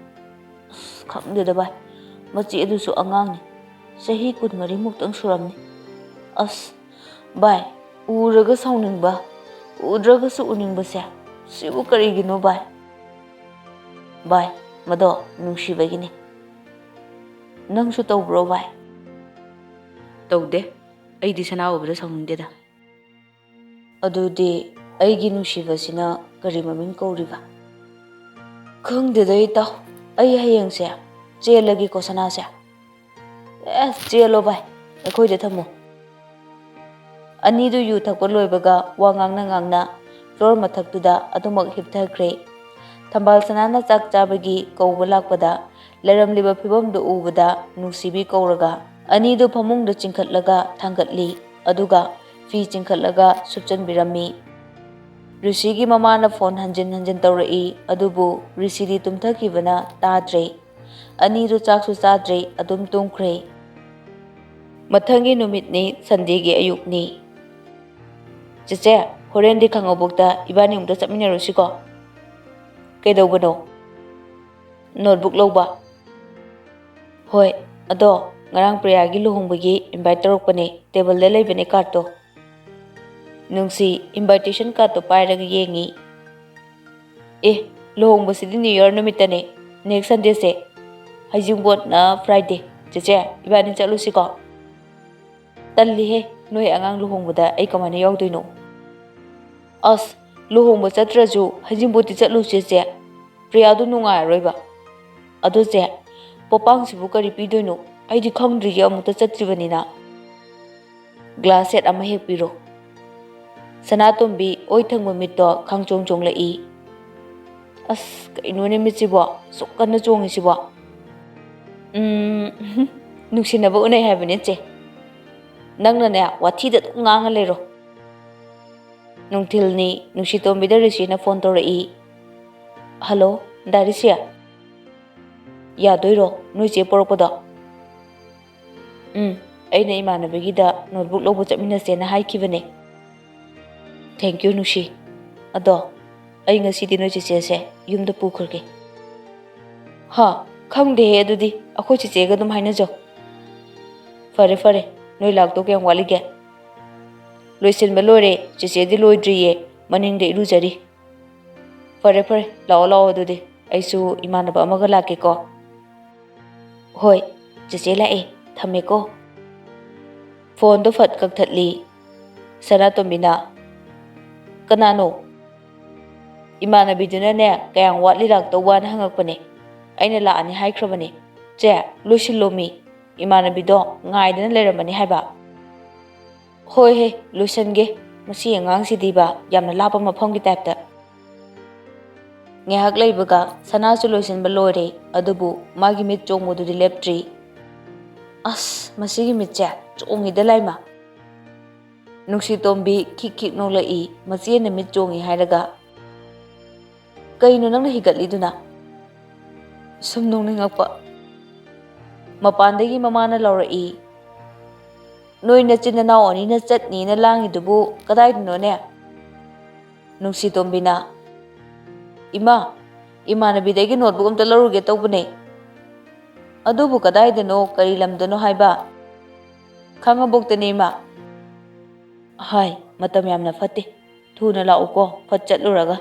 ꯑꯁ, ꯈꯪꯗꯦꯗ ꯚꯥꯏ, ꯃꯆꯦ ꯑꯗꯨꯁꯨ ꯑꯉꯥꯡꯅꯤ, ꯆꯍꯤ ꯀꯨꯟꯃꯔꯤ ꯃꯨꯛꯇꯪ ꯁꯨꯔꯝꯅꯤ꯫ ꯑꯁ, ꯚꯥꯏ, ꯎꯔꯒ ꯁꯥꯎꯅꯤꯡꯕ, ꯎꯗ꯭ꯔꯒꯁꯨ ꯎꯅꯤꯡꯕꯁꯦ, ꯁꯤꯕꯨ ꯀꯔꯤꯒꯤꯅꯣ ꯚꯥꯏ? ꯚꯥꯏ, ꯃꯗꯣ ꯅꯨꯡꯁꯤꯕꯒꯤꯅꯤ꯫ ꯅꯪꯁꯨ ꯇꯧꯕ꯭ꯔꯣ ꯚꯥꯏ? ꯇꯧꯗꯦ, ꯑꯩꯗꯤ ꯁꯅꯥ ꯎꯕꯗ ꯁꯥꯎꯅꯤꯡꯗꯦꯗ꯫ ꯑꯗꯨꯗꯤ ꯑꯩꯒꯤ ꯅꯨꯡꯁꯤꯕꯁꯤꯅ ꯀꯔꯤ ꯃꯃꯤꯡ ꯀꯧꯔꯤꯕ? ꯈꯪꯗꯦꯗ ꯏꯇꯥꯎ, ꯑꯩ ꯍꯌꯦꯡꯁꯦ ꯆꯦꯜꯂꯒꯦꯀꯣ ꯁꯅꯥꯁꯦ꯫ ꯑꯦ, ꯆꯦꯜꯂꯣ ꯚꯥꯏ, ꯑꯩꯈꯣꯏꯗ ꯊꯝꯃꯣ꯫ ꯑꯅꯤꯗꯨ ꯌꯨ ꯊꯛꯄ ꯂꯣꯏꯕꯒ ꯋꯥ ꯉꯥꯡꯅ ꯉꯥꯡꯅ ꯐ꯭ꯂꯣꯔ ꯃꯊꯛꯇꯨꯗ ꯑꯗꯨꯃꯛ ꯍꯤꯞꯊꯈ꯭ꯔꯦ꯫ ꯊꯝꯕꯥꯜ ꯁꯅꯥꯅ ꯆꯥꯛ ꯆꯥꯕꯒꯤ ꯀꯧꯕ ꯂꯥꯛꯄꯗ ꯂꯩꯔꯝꯂꯤꯕ ꯐꯤꯕꯝꯗꯨ ꯎꯕꯗ ꯅꯨꯡꯁꯤꯕꯤ ꯀꯧꯔꯒ ꯑꯅꯤꯗꯨ ꯐꯃꯨꯡꯗ ꯆꯤꯡꯈꯠꯂꯒ ꯊꯥꯡꯒꯠꯂꯤ꯫ ꯑꯗꯨꯒ ꯐꯤ ꯆꯤꯡꯈꯠꯂꯒ ꯁꯨꯞꯆꯟꯕꯤꯔꯝꯃꯤ꯫ ꯔꯤꯁꯤꯒꯤ ꯃꯃꯥꯅ ꯐꯣꯟ ꯍꯟꯖꯤꯟ ꯍꯟꯖꯤꯟ ꯇꯧꯔꯛꯏ, ꯑꯗꯨꯕꯨ ꯔꯤꯁꯤꯗꯤ ꯇꯨꯝꯊꯈꯤꯕꯅ ꯇꯥꯗ꯭ꯔꯦ꯫ ꯑꯅꯤꯗꯨ ꯆꯥꯛꯁꯨ ꯆꯥꯗ꯭ꯔꯦ, ꯑꯗꯨꯝ ꯇꯨꯝꯈ꯭ꯔꯦ꯫ ꯃꯊꯪꯒꯤ ꯅꯨꯃꯤꯠꯅꯤ, ꯁꯟꯗꯦꯒꯤ ꯑꯌꯨꯛꯅꯤ꯫ "ꯆꯦꯆꯦ, ꯍꯣꯔꯦꯟꯗꯤ ꯈꯪꯉꯧꯕꯣꯛꯇ ꯏꯕꯥꯅꯤ ꯑꯃꯨꯛꯇ ꯆꯠꯃꯤꯟꯅꯔꯨꯁꯤꯀꯣ꯫ ꯀꯩꯗꯧꯕꯅꯣ? ꯅꯣꯠꯕꯨꯛ ꯂꯧꯕ꯫ ꯍꯣꯏ, ꯑꯗꯣ ꯉꯔꯥꯡ ꯄ꯭ꯔꯤꯌꯥꯒꯤ ꯂꯨꯍꯣꯡꯕꯒꯤ ꯏꯟꯚꯥꯏꯠ ꯇꯧꯔꯛꯄꯅꯦ, ꯇꯦꯕꯜꯗ ꯂꯩꯕꯅꯦ ꯀꯥꯔꯠꯇꯣ꯫ ꯅꯨꯡꯁꯤ ꯏꯟꯚꯥꯏꯇꯦꯁꯟ ꯀꯥꯔꯠꯇꯣ ꯄꯥꯏꯔꯒ ꯌꯦꯡꯉꯤ꯫ ꯑꯦ, ꯂꯨꯍꯣꯡꯕꯁꯤꯗꯤ ꯅ꯭ꯌꯨ ꯌꯔ ꯅꯨꯃꯤꯠꯇꯅꯦ, ꯅꯦꯛꯁ ꯁꯟꯗꯦꯁꯦ꯫ ꯍꯩꯖꯤꯡꯄꯣꯠꯅ ꯐ꯭ꯔꯥꯏꯗꯦ꯫ ꯆꯦꯆꯦ, ꯏꯕꯥꯅꯤ ꯆꯠꯂꯨꯁꯤꯀꯣ? ꯇꯜꯂꯤꯍꯦ, ꯅꯣꯏ ꯑꯉꯥꯡ ꯂꯨꯍꯣꯡꯕꯗ ꯑꯩ ꯀꯃꯥꯏꯅ ꯌꯥꯎꯗꯣꯏꯅꯣ? ꯑꯁ, ꯂꯨꯍꯣꯡꯕ ꯆꯠꯇ꯭ꯔꯁꯨ ꯍꯩꯖꯤꯡꯄꯣꯠꯇꯤ ꯆꯠꯂꯨꯁꯦ ꯆꯦ꯫ ꯄ꯭ꯔꯤꯌꯥꯗꯨ ꯅꯨꯡꯉꯥꯏꯔꯔꯣꯏꯕ꯫ ꯑꯗꯣ ꯆꯦ, ꯄꯣꯄꯥꯡꯁꯤꯕꯨ ꯀꯔꯤ ꯄꯤꯗꯣꯏꯅꯣ? ꯑꯩꯗꯤ ꯈꯪꯗ꯭ꯔꯤꯌꯦ, ꯑꯃꯨꯛꯇ ꯆꯠꯇ꯭ꯔꯤꯕꯅꯤꯅ꯫ ꯒ꯭ꯂꯥꯁ ꯁꯦꯠ ꯑꯃ ꯍꯦꯛ ꯄꯤꯔꯣ꯫ ꯁꯅꯥꯇꯣꯝꯕꯤ ꯑꯣꯏ ꯊꯪꯕ ꯃꯤꯠꯇꯣ ꯈꯪꯆꯣꯡ ꯆꯣꯡꯂꯛꯏ꯫ ꯑꯁ, ꯀꯩꯅꯣꯅꯦ ꯃꯤꯠꯁꯤꯕꯣ? ꯑꯁꯨꯛ ꯀꯟꯅ ꯆꯣꯡꯉꯤꯁꯤꯕꯣ? ꯎꯝ, ꯅꯨꯡꯁꯤꯅꯕ ꯎꯅꯩ ꯍꯥꯏꯕꯅꯦ ꯆꯦ꯫ ꯅꯪꯅꯅꯦ, ꯋꯥꯊꯤꯗ ꯑꯗꯨꯝ ꯉꯥꯡꯉ ꯂꯩꯔꯣ꯫ ꯅꯨꯡꯊꯤꯜꯅꯤ, ꯅꯨꯡꯁꯤꯇꯣꯝꯕꯤꯗ ꯔꯤꯁꯤꯅ ꯐꯣꯟ ꯇꯧꯔꯛꯏ꯫ ꯍꯜꯂꯣ, ꯗꯥ ꯔꯤꯁꯤ? ꯌꯥꯗꯣꯏꯔꯣ, ꯅꯣꯏ ꯆꯦ ꯄꯣꯔꯛꯄꯗꯣ? ꯎꯝ, ꯑꯩꯅ ꯏꯃꯥꯟꯅꯕꯤꯒꯤꯗ ꯅꯣꯠꯕꯨꯛ ꯂꯧꯕ ꯆꯠꯃꯤꯟꯅꯁꯦꯅ ꯍꯥꯏꯈꯤꯕꯅꯦ꯫ ꯊꯦꯡꯀ꯭ꯌꯨ ꯅꯨꯡꯁꯤ꯫ ꯑꯗꯣ ꯑꯩ ꯉꯁꯤꯗꯤ ꯅꯣꯏ ꯆꯦꯆꯦꯁꯦ ꯌꯨꯝꯗ ꯄꯨꯈ꯭ꯔꯒꯦ꯫ ꯍꯥ? ꯈꯪꯗꯦꯍꯦ, ꯑꯗꯨꯗꯤ ꯑꯩꯈꯣꯏ ꯆꯦꯆꯦꯒ ꯑꯗꯨꯝ ꯍꯥꯏꯅꯖꯧ꯫ ꯐꯔꯦ ꯐꯔꯦ, ꯅꯣꯏ ꯂꯥꯛꯇꯧ ꯀꯌꯥꯝ ꯋꯥꯠꯂꯤꯒꯦ? ꯂꯣꯏꯁꯤꯟꯕ ꯂꯣꯏꯔꯦ, ꯆꯦꯆꯦꯗꯤ ꯂꯣꯏꯗ꯭ꯔꯤꯌꯦ, ꯃꯅꯤꯡꯗ ꯏꯔꯨꯖꯔꯤ꯫ ꯐꯔꯦ ꯐꯔꯦ, ꯂꯥꯛꯑꯣ ꯂꯥꯛꯑꯣ, ꯑꯗꯨꯗꯤ ꯑꯩꯁꯨ ꯏꯃꯥꯟꯅꯕ ꯑꯃꯒ ꯂꯥꯛꯀꯦꯀꯣ꯫ ꯍꯣꯏ, ꯆꯦꯆꯦ ꯂꯥꯛꯑꯦ, ꯊꯝꯃꯦꯀꯣ꯫ ꯐꯣꯟꯗꯣ ꯐꯠ ꯀꯛꯊꯠꯂꯤ ꯁꯅꯥꯇꯣꯝꯕꯤꯅ꯫ ꯀꯅꯥꯅꯣ? ꯏꯃꯥꯟꯅꯕꯤꯗꯨꯅꯅꯦ, ꯀꯌꯥꯝ ꯋꯥꯠꯂꯤ ꯂꯥꯛꯇꯧꯕꯅ ꯍꯪꯉꯛꯄꯅꯦ꯫ ꯑꯩꯅ ꯂꯥꯛꯑꯅꯤ ꯍꯥꯏꯈ꯭ꯔꯕꯅꯦ꯫ ꯆꯦ, ꯂꯣꯏꯁꯤꯜꯂꯣꯃꯤ, ꯏꯃꯥꯟꯅꯕꯤꯗꯣ ꯉꯥꯏꯗꯅ ꯂꯩꯔꯝꯃꯅꯤ ꯍꯥꯏꯕ꯫ ꯍꯣꯏ ꯍꯦ, ꯂꯣꯏꯁꯟꯒꯦ꯫ ꯃꯁꯤ ꯑꯉꯥꯡꯁꯤꯗꯤꯕ, ꯌꯥꯝꯅ ꯂꯥꯞꯄ ꯃꯐꯝꯒꯤ ꯇꯥꯏꯞꯇ꯫ ꯉꯥꯏꯍꯥꯛ ꯂꯩꯕꯒ ꯁꯅꯥꯁꯨ ꯂꯣꯏꯁꯤꯟꯕ ꯂꯣꯏꯔꯦ, ꯑꯗꯨꯕꯨ ꯃꯥꯒꯤ ꯃꯤꯠ ꯆꯣꯡꯕꯗꯨꯗꯤ ꯂꯦꯞꯇ꯭ꯔꯤ꯫ ꯑꯁ, ꯃꯁꯤꯒꯤ ꯃꯤꯠꯁꯦ ꯆꯣꯡꯉꯤꯗ ꯂꯥꯏꯃ꯫ ꯅꯨꯡꯁꯤꯇꯣꯝꯕꯤ ꯈꯤꯛ ꯈꯤꯛ ꯅꯣꯛꯂꯛꯏ, ꯃꯆꯦꯅ ꯃꯤꯠ ꯆꯣꯡꯉꯤ ꯍꯥꯏꯔꯒ꯫ ꯀꯩꯅꯣ ꯅꯪꯅ ꯍꯤꯒꯠꯂꯤꯗꯨꯅ? ꯁꯨꯝ ꯅꯣꯛꯅꯤꯡꯉꯛꯄ꯫ ꯃꯄꯥꯟꯗꯒꯤ ꯃꯃꯥꯅ ꯂꯥꯎꯔꯛꯏ, "ꯅꯣꯏ ꯅꯆꯤꯟ ꯅꯅꯥꯎ ꯑꯅꯤꯅ ꯆꯠꯅꯤꯅ ꯂꯥꯡꯉꯤꯗꯨꯕꯨ ꯀꯗꯥꯏꯗꯅꯣꯅꯦ?" ꯅꯨꯡꯁꯤꯇꯣꯝꯕꯤꯅ, "ꯏꯃꯥ, ꯏꯃꯥꯟꯅꯕꯤꯗꯒꯤ ꯅꯣꯠꯕꯨꯛ ꯑꯝꯇ ꯂꯧꯔꯨꯒꯦ ꯇꯧꯕꯅꯦ꯫ ꯑꯗꯨꯕꯨ ꯀꯗꯥꯏꯗꯅꯣ, ꯀꯔꯤ ꯂꯝꯗꯅꯣ ꯍꯥꯏꯕ?" "ꯈꯥꯡꯉꯕꯣꯛꯇꯅꯦ, ꯏꯃꯥ꯫" "ꯍꯥꯏ, ꯃꯇꯝ ꯌꯥꯝꯅ ꯐꯠꯇꯦ꯫ ꯊꯨꯅ ꯂꯥꯛꯎꯀꯣ, ꯐꯠ ꯆꯠꯂꯨꯔꯒ꯫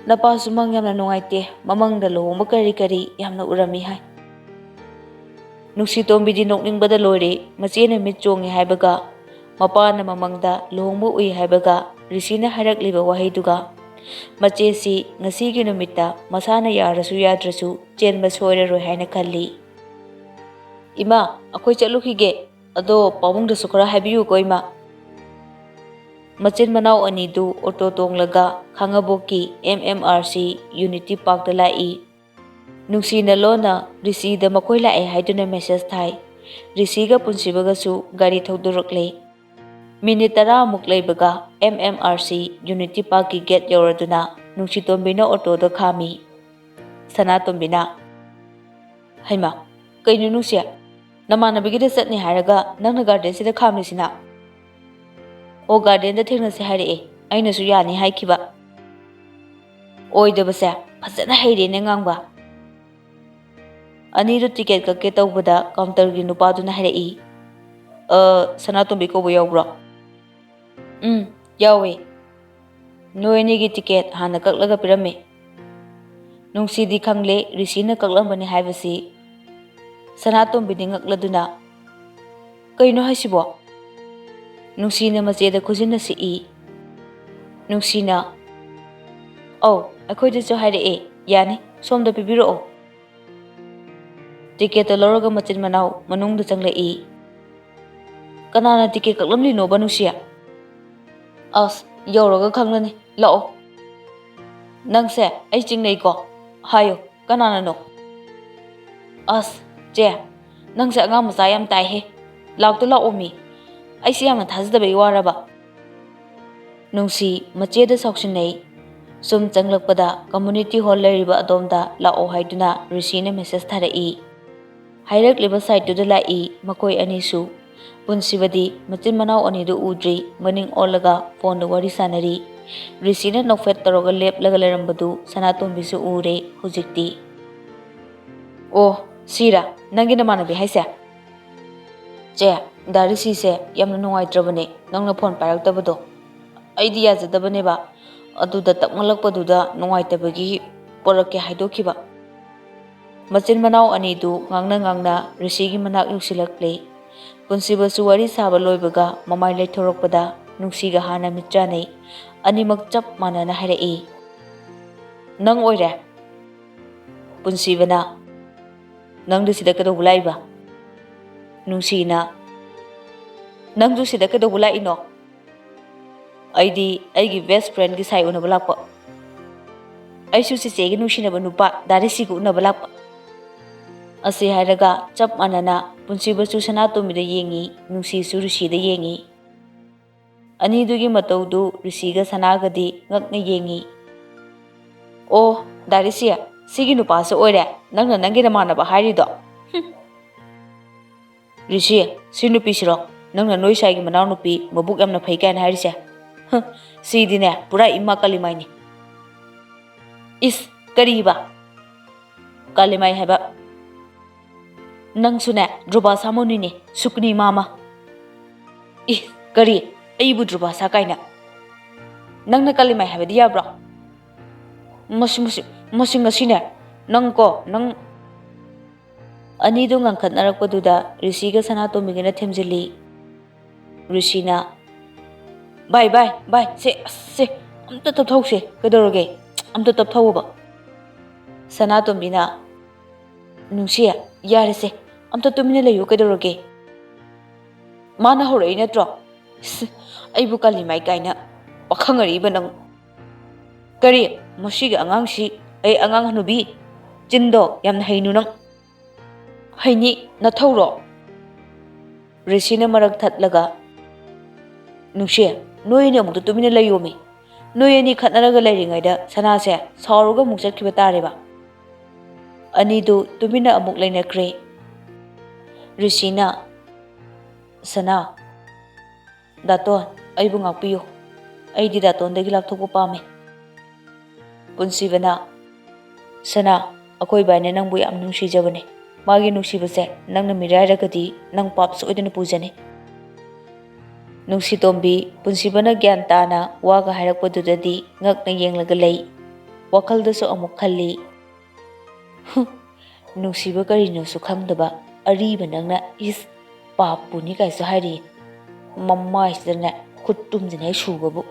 ꯅꯄꯥꯁꯨ ꯃꯪ ꯌꯥꯝꯅ ꯅꯨꯡꯉꯥꯏꯇꯦ, ꯃꯃꯪꯗ ꯂꯨꯍꯣꯡꯕ ꯀꯔꯤ ꯀꯔꯤ ꯌꯥꯝꯅ ꯎꯔꯝꯃꯤ ꯍꯥꯏ꯫" ꯅꯨꯡꯁꯤꯇꯣꯝꯕꯤꯗꯤ ꯅꯣꯛꯅꯤꯡꯕꯗ ꯂꯣꯏꯔꯦ꯫ ꯃꯆꯦꯅ ꯃꯤꯠ ꯆꯣꯡꯉꯤ ꯍꯥꯏꯕꯒ, ꯃꯄꯥꯅ ꯃꯃꯪꯗ ꯂꯨꯍꯣꯡꯕ ꯎꯏ ꯍꯥꯏꯕꯒ, ꯔꯤꯁꯤꯅ ꯍꯥꯏꯔꯛꯂꯤꯕ ꯋꯥꯍꯩꯗꯨꯒ, ꯃꯆꯦꯁꯤ ꯉꯁꯤꯒꯤ ꯅꯨꯃꯤꯠꯇ ꯃꯁꯥꯅ ꯌꯥꯔꯁꯨ ꯌꯥꯗ꯭ꯔꯁꯨ ꯆꯦꯟꯕ ꯁꯣꯏꯔꯔꯣꯏ ꯍꯥꯏꯅ ꯈꯜꯂꯤ꯫ "ꯏꯃꯥ, ꯑꯩꯈꯣꯏ ꯆꯠꯂꯨꯈꯤꯒꯦ꯫ ꯑꯗꯣ ꯄꯥꯕꯨꯡꯗꯁꯨ ꯈꯔ ꯍꯥꯏꯕꯤꯌꯨꯀꯣ, ꯏꯃꯥ꯫" ꯃꯆꯤꯟ ꯃꯅꯥꯎ ꯑꯅꯤꯗꯨ ꯑꯣꯇꯣ ꯇꯣꯡꯂꯒ ꯈꯥꯡꯉꯕꯣꯛꯀꯤ M M R C unity ꯄꯥꯔꯛꯇ ꯂꯥꯛꯏ꯫ ꯅꯨꯡꯁꯤꯅ ꯂꯣꯟꯅ ꯔꯤꯁꯤꯗ ꯃꯈꯣꯏ ꯂꯥꯛꯑꯦ ꯍꯥꯏꯗꯨꯅ ꯃꯦꯁꯦꯖ ꯊꯥꯏ꯫ ꯔꯤꯁꯤꯒ ꯄꯨꯟꯁꯤꯕꯒꯁꯨ ꯒꯥꯔꯤ ꯊꯧꯗꯣꯔꯛꯂꯦ꯫ ꯃꯤꯅꯤꯠ ꯇꯔꯥꯃꯨꯛ ꯂꯩꯕꯒ M M R C unity ꯄꯥꯔꯛꯀꯤ ꯒꯦꯠ ꯌꯧꯔꯗꯨꯅ ꯅꯨꯡꯁꯤꯇꯣꯝꯕꯤꯅ ꯑꯣꯇꯣꯗ ꯈꯥꯝꯃꯤ꯫ ꯁꯅꯥꯇꯣꯝꯕꯤꯅ, "ꯍꯩꯃꯥ, ꯀꯩꯅꯣ ꯅꯨꯡꯁꯤ? ꯅꯃꯥꯟꯅꯕꯤꯒꯤꯗ ꯆꯠꯅꯤ ꯍꯥꯏꯔꯒ ꯅꯪꯅ ꯒꯥꯔꯗꯦꯟꯁꯤꯗ ꯈꯥꯝꯂꯤꯁꯤꯅ?" "ꯑꯣ, ꯒꯥꯔꯗꯦꯟꯗ ꯊꯦꯡꯅꯁꯦ ꯍꯥꯏꯔꯛꯑꯦ, ꯑꯩꯅꯁꯨ ꯌꯥꯅꯤ ꯍꯥꯏꯈꯤꯕ꯫" "ꯑꯣꯏꯗꯕꯁꯦ ꯐꯖꯅ ꯍꯩꯔꯦꯅꯦ ꯉꯥꯡꯕ꯫" ꯑꯅꯤꯗꯨ ꯇꯤꯀꯦꯠ ꯀꯛꯀꯦ ꯇꯧꯕꯗ ꯀꯥꯎꯟꯇꯔꯒꯤ ꯅꯨꯄꯥꯗꯨꯅ ꯍꯥꯏꯔꯛꯏ, "ꯑ, ꯁꯅꯥꯇꯣꯝꯕꯤ ꯀꯧꯕ ꯌꯥꯎꯕ꯭ꯔꯣ?" "ꯎꯝ, ꯌꯥꯎꯋꯦ꯫ ꯅꯣꯏ ꯑꯅꯤꯒꯤ ꯇꯤꯀꯦꯠ ꯍꯥꯟꯅ ꯀꯛꯂꯒ ꯄꯤꯔꯝꯃꯦ꯫" ꯅꯨꯡꯁꯤꯗꯤ ꯈꯪꯂꯦ ꯔꯤꯁꯤꯅ ꯀꯛꯂꯝꯕꯅꯤ ꯍꯥꯏꯕꯁꯤ꯫ ꯁꯅꯥꯇꯣꯝꯕꯤꯗꯤ ꯉꯛꯂꯗꯨꯅ, "ꯀꯩꯅꯣ ꯍꯥꯏꯁꯤꯕꯣ?" ꯅꯨꯡꯁꯤꯅ ꯃꯆꯦꯗ ꯈꯨꯖꯤꯟꯅ ꯁꯤꯛꯏ꯫ ꯅꯨꯡꯁꯤꯅ, "ꯑꯧ, ꯑꯩꯈꯣꯏꯗꯁꯨ ꯍꯥꯏꯔꯛꯑꯦ, ꯌꯥꯅꯤ, ꯁꯣꯝꯗ ꯄꯤꯕꯤꯔꯛꯑꯣ꯫" ꯇꯤꯀꯦꯠꯇꯣ ꯂꯧꯔꯒ ꯃꯆꯤꯟ ꯃꯅꯥꯎ ꯃꯅꯨꯡꯗ ꯆꯪꯂꯛꯏ꯫ "ꯀꯅꯥꯅ ꯇꯤꯀꯦꯠ ꯀꯛꯂꯝꯂꯤꯅꯣꯕ, ꯅꯨꯡꯁꯤ?" "ꯑꯁ, ꯌꯧꯔꯒ ꯈꯪꯂꯅꯤ, ꯂꯥꯛꯑꯣ꯫" "ꯅꯪꯁꯦ ꯑꯩ ꯆꯤꯡꯅꯩꯀꯣ? ꯍꯥꯏꯌꯣ, ꯀꯅꯥꯅꯅꯣ?" "ꯑꯁ, ꯆꯦ, ꯅꯪꯁꯦ ꯑꯉꯥꯡ ꯃꯆꯥ ꯌꯥꯝ ꯇꯥꯏꯍꯦ꯫ ꯂꯥꯛꯇ ꯂꯥꯛꯑꯣ ꯃꯤ꯫ ꯑꯩꯁꯦ ꯌꯥꯝꯅ ꯊꯥꯖꯗꯕꯩ ꯋꯥꯔꯕ?" ꯅꯨꯡꯁꯤ ꯃꯆꯦꯗ ꯁꯥꯎꯁꯤꯟꯅꯩ꯫ ꯁꯨꯝ ꯆꯪꯂꯛꯄꯗ ꯀꯝꯃ꯭ꯌꯨꯅꯤꯇꯤ ꯍꯣꯜ ꯂꯩꯔꯤꯕ ꯑꯗꯣꯝꯗ ꯂꯥꯛꯑꯣ ꯍꯥꯏꯗꯨꯅ ꯔꯤꯁꯤꯅ ꯃꯦꯁꯦꯖ ꯊꯥꯔꯛꯏ꯫ ꯍꯥꯏꯔꯛꯂꯤꯕ ꯁꯥꯏꯠꯇꯨꯗ ꯂꯥꯛꯏ ꯃꯈꯣꯏ ꯑꯅꯤꯁꯨ꯫ ꯄꯨꯟꯁꯤꯕꯗꯤ ꯃꯆꯤꯟ ꯃꯅꯥꯎ ꯑꯅꯤꯗꯨ ꯎꯗ꯭ꯔꯤ, ꯃꯅꯤꯡ ꯑꯣꯜꯂꯒ ꯐꯣꯟꯗ ꯋꯥꯔꯤ ꯁꯥꯟꯅꯔꯤ꯫ ꯔꯤꯁꯤꯅ ꯅꯣꯛꯐꯦꯠ ꯇꯧꯔꯒ ꯂꯦꯞꯂꯒ ꯂꯩꯔꯝꯕꯗꯨ ꯁꯅꯥꯇꯣꯝꯕꯤꯁꯨ ꯎꯔꯦ ꯍꯧꯖꯤꯛꯇꯤ꯫ "ꯑꯣ, ꯁꯤꯔꯥ ꯅꯪꯒꯤ ꯅꯃꯥꯟꯅꯕꯤ ꯍꯥꯏꯁꯦ?" "ꯆꯦ, ꯗꯥ ꯔꯤꯁꯤꯁꯦ ꯌꯥꯝꯅ ꯅꯨꯡꯉꯥꯏꯇ꯭ꯔꯕꯅꯦ ꯅꯪꯅ ꯐꯣꯟ ꯄꯥꯏꯔꯛꯇꯕꯗꯣ꯫ ꯑꯩꯗꯤ ꯌꯥꯖꯗꯕꯅꯦꯕ, ꯑꯗꯨꯗ ꯇꯞꯃꯜꯂꯛꯄꯗꯨꯗ ꯅꯨꯡꯉꯥꯏꯇꯕꯒꯤ ꯄꯣꯔꯛꯀꯦ ꯍꯥꯏꯗꯣꯛꯈꯤꯕ꯫" ꯃꯆꯤꯟ ꯃꯅꯥꯎ ꯑꯅꯤꯗꯨ ꯉꯥꯡꯅ ꯉꯥꯡꯅ ꯔꯤꯁꯤꯒꯤ ꯃꯅꯥꯛ ꯌꯧꯁꯤꯜꯂꯛꯂꯦ꯫ ꯄꯨꯟꯁꯤꯕꯁꯨ ꯋꯥꯔꯤ ꯁꯥꯕ ꯂꯣꯏꯕꯒ ꯃꯃꯥꯏ ꯂꯩꯊꯣꯔꯛꯄꯗ ꯅꯨꯡꯁꯤꯒ ꯍꯥꯟꯅ ꯃꯤꯠ ꯆꯥꯟꯅꯩ꯫ ꯑꯅꯤꯃꯛ ꯆꯞ ꯃꯥꯟꯅꯅ ꯍꯥꯏꯔꯛꯏ꯫ "ꯅꯪ ꯑꯣꯏꯔꯦ?" ꯄꯨꯟꯁꯤꯕꯅ, "ꯅꯪꯗꯤ ꯁꯤꯗ ꯀꯩꯗꯧꯕ ꯂꯥꯛꯏꯕ?" ꯅꯨꯡꯁꯤꯅ, "ꯅꯪꯁꯨ ꯁꯤꯗ ꯀꯩꯗꯧꯕ ꯂꯥꯛꯏꯅꯣ?" "ꯑꯩꯗꯤ ꯑꯩꯒꯤ best friendꯒꯤ ꯁꯥꯏ ꯎꯅꯕ ꯂꯥꯛꯄ꯫" "ꯑꯩꯁꯨ ꯆꯤꯆꯦꯒꯤ ꯅꯨꯡꯁꯤꯅꯕ ꯅꯨꯄꯥ ꯗꯥ ꯔꯤꯁꯤꯒ ꯎꯅꯕ ꯂꯥꯛꯄ꯫" ꯑꯁꯤ ꯍꯥꯏꯔꯒ ꯆꯞ ꯃꯥꯟꯅꯅ ꯄꯨꯟꯁꯤꯕꯁꯨ ꯁꯅꯥꯇꯣꯝꯕꯤꯗ ꯌꯦꯡꯉꯤ, ꯅꯨꯡꯁꯤꯁꯨ ꯔꯤꯁꯤꯗ ꯌꯦꯡꯉꯤ꯫ ꯑꯅꯤꯗꯨꯒꯤ ꯃꯇꯧꯗꯨ ꯔꯤꯁꯤꯒ ꯁꯅꯥꯒꯗꯤ ꯉꯛꯅ ꯌꯦꯡꯉꯤ꯫ "ꯑꯣ, ꯗꯥ ꯔꯤꯁꯤ, ꯁꯤꯒꯤ ꯅꯨꯄꯥꯁꯨ ꯑꯣꯏꯔꯦ ꯅꯪꯅ ꯅꯪꯒꯤ ꯅꯃꯥꯟꯅꯕ ꯍꯥꯏꯔꯤꯗꯣ? ꯍꯨꯝ꯫ ꯔꯤꯁꯤ, ꯁꯤ ꯅꯨꯄꯤꯁꯤꯔꯣ ꯅꯪꯅ ꯅꯣꯏ ꯁꯥꯏꯒꯤ ꯃꯅꯥꯎꯅꯨꯄꯤ ꯃꯕꯨꯛ ꯌꯥꯝꯅ ꯐꯩ ꯀꯥꯏꯅ ꯍꯥꯏꯔꯤꯁꯦ? ꯍ, ꯁꯤꯗꯤꯅꯦ ꯄꯨꯔꯥ ꯏꯃꯥ ꯀꯥꯂꯤꯃꯥꯏꯅꯤ꯫" "ꯏꯁ, ꯀꯔꯤꯕ?" "ꯀꯥꯂꯤꯃꯥꯏ ꯍꯥꯏꯕ꯫ ꯅꯪꯁꯨꯅꯦ ꯗ꯭ꯔꯨꯕꯥ ꯁꯥꯃꯨꯅꯤꯅꯦ, ꯁꯨꯀꯅꯤ ꯃꯥꯃ꯫" "ꯏ, ꯀꯔꯤ? ꯑꯩꯕꯨ ꯗ꯭ꯔꯨꯕꯥ ꯁꯥ ꯀꯥꯏꯅ? ꯅꯪꯅ ꯀꯥꯂꯤꯃꯥꯏ ꯍꯥꯏꯕꯗꯤ ꯌꯥꯕ꯭ꯔꯣ? ꯃꯁꯤ, ꯃꯁꯤ, ꯃꯁꯤ ꯉꯁꯤꯅꯦ ꯅꯪ ꯀꯣ, ꯅꯪ꯫" ꯑꯅꯤꯗꯨ ꯉꯪꯈꯠꯅꯔꯛꯄꯗꯨꯗ ꯔꯤꯁꯤꯒ ꯁꯅꯥꯇꯣꯝꯕꯤꯒꯅ ꯊꯦꯝꯖꯤꯜꯂꯤ꯫ ꯔꯤꯁꯤꯅ, "ꯚꯥꯏ, ꯚꯥꯏ, ꯚꯥꯏ, ꯁꯦ, ꯑꯁ, ꯁꯦ, ꯑꯝꯇ ꯇꯞꯊꯧꯁꯦ, ꯀꯩꯗꯧꯔꯒꯦ? ꯑꯝꯇ ꯇꯞꯊꯧꯑꯣꯕ꯫" ꯁꯅꯥꯇꯣꯝꯕꯤꯅ, "ꯅꯨꯡꯁꯤ, ꯌꯥꯔꯦꯁꯦ, ꯑꯝꯇ ꯇꯨꯃꯤꯟꯅ ꯂꯩꯌꯨ, ꯀꯩꯗꯧꯔꯒꯦ? ꯃꯥꯅ ꯍꯧꯔꯛꯏ ꯅꯠꯇ꯭ꯔꯣ? ꯁꯤ, ꯑꯩꯕꯨ ꯀꯥꯂꯤꯃꯥꯏ ꯀꯥꯏꯅ, ꯄꯥꯈꯪ ꯑꯔꯤꯕ ꯅꯪ꯫ ꯀꯔꯤ? ꯃꯁꯤꯒꯤ ꯑꯉꯥꯡꯁꯤ, ꯑꯩ ꯑꯉꯥꯡ ꯍꯅꯨꯕꯤ? ꯆꯤꯟꯗꯣ ꯌꯥꯝꯅ ꯍꯩꯅꯨ ꯅꯪ꯫" "ꯍꯩꯅꯤ, ꯅꯊꯧꯔꯣ?" ꯔꯤꯁꯤꯅ ꯃꯔꯛ ꯊꯠꯂꯒ, "ꯅꯨꯡꯁꯤ, ꯅꯣꯏ ꯑꯅꯤ ꯑꯃꯨꯛꯇ ꯇꯨꯃꯤꯟꯅ ꯂꯩꯌꯣꯃꯤ꯫ ꯅꯣꯏ ꯑꯅꯤ ꯈꯠꯅꯔꯒ ꯂꯩꯔꯤꯉꯩꯗ ꯁꯅꯥꯁꯦ ꯁꯥꯎꯔꯒ ꯑꯃꯨꯛ ꯆꯠꯈꯤꯕ ꯇꯥꯔꯦꯕ꯫" ꯑꯅꯤꯗꯨ ꯇꯨꯃꯤꯟꯅ ꯑꯃꯨꯛ ꯂꯩꯅꯈ꯭ꯔꯦ꯫ ꯔꯤꯁꯤꯅ, ꯁꯅꯥ, ꯗꯥꯇꯣꯟ, ꯑꯩꯕꯨ ꯉꯥꯛꯄꯤꯌꯨ꯫ ꯑꯩꯗꯤ ꯗꯥꯇꯣꯟꯗꯒꯤ ꯂꯥꯞꯊꯣꯛꯄ ꯄꯥꯝꯃꯤ꯫ ꯄꯨꯟꯁꯤꯕꯅ, ꯁꯅꯥ, ꯑꯩꯈꯣꯏ ꯏꯕꯥꯏꯅ ꯅꯪꯕꯨ ꯌꯥꯝ ꯅꯨꯡꯁꯤꯖꯕꯅꯤ꯫ ꯃꯥꯒꯤ ꯅꯨꯡꯁꯤꯕꯁꯦ ꯅꯪꯅ ꯃꯤꯔꯥꯏꯔꯒꯗꯤ ꯅꯪ ꯄꯥꯞ ꯁꯣꯏꯗꯅ ꯄꯨꯖꯅꯤ꯫ ꯅꯨꯡꯁꯤꯇꯣꯝꯕꯤ, ꯄꯨꯟꯁꯤꯕꯅ ꯒ꯭ꯌꯥꯟ ꯇꯥꯅ ꯋꯥꯒ ꯍꯥꯏꯔꯛꯄꯗꯨꯗꯗꯤ ꯉꯛꯅ ꯌꯦꯡꯂꯒ ꯂꯩ꯫ ꯋꯥꯈꯜꯗꯁꯨ ꯑꯃꯨꯛ ꯈꯜꯂꯤ, "ꯍꯨꯝ, ꯅꯨꯡꯁꯤꯕ ꯀꯔꯤꯅꯣꯁꯨ ꯈꯪꯗꯕ ꯑꯔꯤꯕ ꯅꯪꯅ ꯏꯁ ꯄꯥꯞ ꯄꯨꯅꯤ ꯀꯥꯏꯁꯨ ꯍꯥꯏꯔꯤ꯫ ꯃꯃꯥꯏꯁꯤꯗꯅꯦ ꯈꯨꯠ ꯇꯨꯝꯗꯅ ꯍꯦꯛ ꯁꯨꯕꯕꯨ"꯫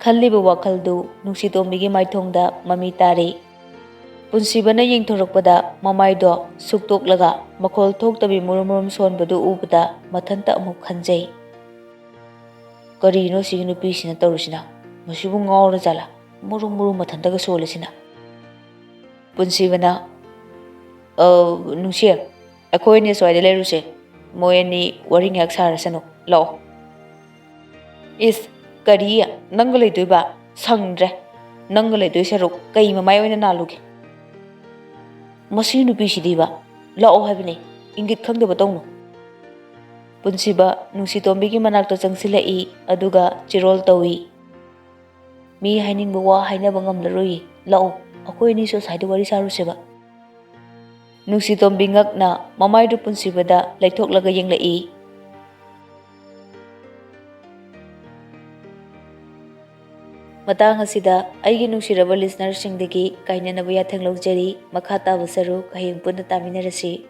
ꯈꯜꯂꯤꯕ ꯋꯥꯈꯜꯗꯨ ꯅꯨꯡꯁꯤꯇꯣꯝꯕꯤꯒꯤ ꯃꯥꯏꯊꯣꯡꯗ ꯃꯃꯤ ꯇꯥꯔꯤ꯫ ꯄꯨꯟꯁꯤꯕꯅ ꯌꯦꯡꯊꯣꯔꯛꯄꯗ ꯃꯃꯥꯏꯗꯣ ꯁꯨꯛꯇꯣꯛꯂꯒ ꯃꯈꯣꯜ ꯊꯣꯛꯇꯕꯤ ꯃꯨꯔꯨꯝ ꯃꯨꯔꯨꯝ ꯁꯣꯟꯕꯗꯨ ꯎꯕꯗ ꯃꯊꯟꯇ ꯑꯃꯨꯛ ꯈꯟꯖꯩ, "ꯀꯔꯤꯅꯣ ꯁꯤꯒꯤ ꯅꯨꯄꯤꯁꯤꯅ ꯇꯧꯔꯤꯁꯤꯅ? ꯃꯁꯤꯕꯨ ꯉꯥꯎꯔ ꯖꯥꯠꯂꯥ? ꯃꯨꯔꯨꯝ ꯃꯨꯔꯨꯝ ꯃꯊꯟꯇꯒ ꯁꯣꯜꯂꯤꯁꯤꯅ?" ꯄꯨꯟꯁꯤꯕꯅ, "ꯑ, ꯅꯨꯡꯁꯤ, ꯑꯩꯈꯣꯏ ꯑꯅꯤ ꯁ꯭ꯋꯥꯏꯗ ꯂꯩꯔꯨꯁꯦ꯫ ꯃꯣꯏ ꯑꯅꯤ ꯋꯥꯔꯤ ꯉꯥꯏꯍꯥꯛ ꯁꯥꯔꯁꯅꯨ꯫ ꯂꯥꯛꯑꯣ"꯫ "ꯏꯁ, ꯀꯔꯤ? ꯅꯪꯒ ꯂꯩꯗꯣꯏꯕ? ꯁꯪꯗ꯭ꯔꯦ꯫ ꯅꯪꯒ ꯂꯩꯗꯣꯏ ꯁꯔꯨꯛ ꯀꯩ ꯃꯃꯥꯏ ꯑꯣꯏꯅ ꯅꯥꯜꯂꯨꯒꯦ?" "ꯃꯁꯤ ꯅꯨꯄꯤꯁꯤꯗꯤꯕ, ꯂꯥꯛꯑꯣ ꯍꯥꯏꯕꯅꯦ, ꯏꯪꯒꯤꯠ ꯈꯪꯗꯕ ꯇꯧꯅꯨ"꯫ ꯄꯨꯟꯁꯤꯕ ꯅꯨꯡꯁꯤꯇꯣꯝꯕꯤꯒꯤ ꯃꯅꯥꯛꯇ ꯆꯪꯁꯤꯜꯂꯛꯏ, ꯑꯗꯨꯒ ꯆꯤꯔꯣꯜ ꯇꯧꯏ꯫ "ꯃꯤ ꯍꯥꯏꯅꯤꯡꯕ ꯋꯥ ꯍꯥꯏꯅꯕ ꯉꯝꯂꯔꯣꯏꯌꯦ꯫ ꯂꯥꯛꯑꯣ, ꯑꯩꯈꯣꯏ ꯑꯅꯤꯁꯨ ꯑꯁ꯭ꯋꯥꯏꯗ ꯋꯥꯔꯤ ꯁꯥꯔꯨꯁꯦꯕ"꯫ ꯅꯨꯡꯁꯤꯇꯣꯝꯕꯤ ꯉꯛꯅ ꯃꯃꯥꯏꯗꯨ ꯄꯨꯟꯁꯤꯕꯗ ꯂꯩꯊꯣꯛꯂꯒ ꯌꯦꯡꯂꯛꯏ꯫ ꯃꯇꯥꯡ ꯑꯁꯤꯗ ꯑꯩꯒꯤ ꯅꯨꯡꯁꯤꯔꯕ ꯂꯤꯁꯅꯔꯁꯤꯡꯗꯒꯤ ꯀꯥꯏꯅꯅꯕ ꯌꯥꯊꯪ ꯂꯧꯖꯔꯤ꯫ ꯃꯈꯥ ꯇꯥꯕ ꯁꯔꯨꯛ ꯍꯌꯦꯡ ꯄꯨꯟꯅ ꯇꯥꯃꯤꯟꯅꯔꯁꯤ꯫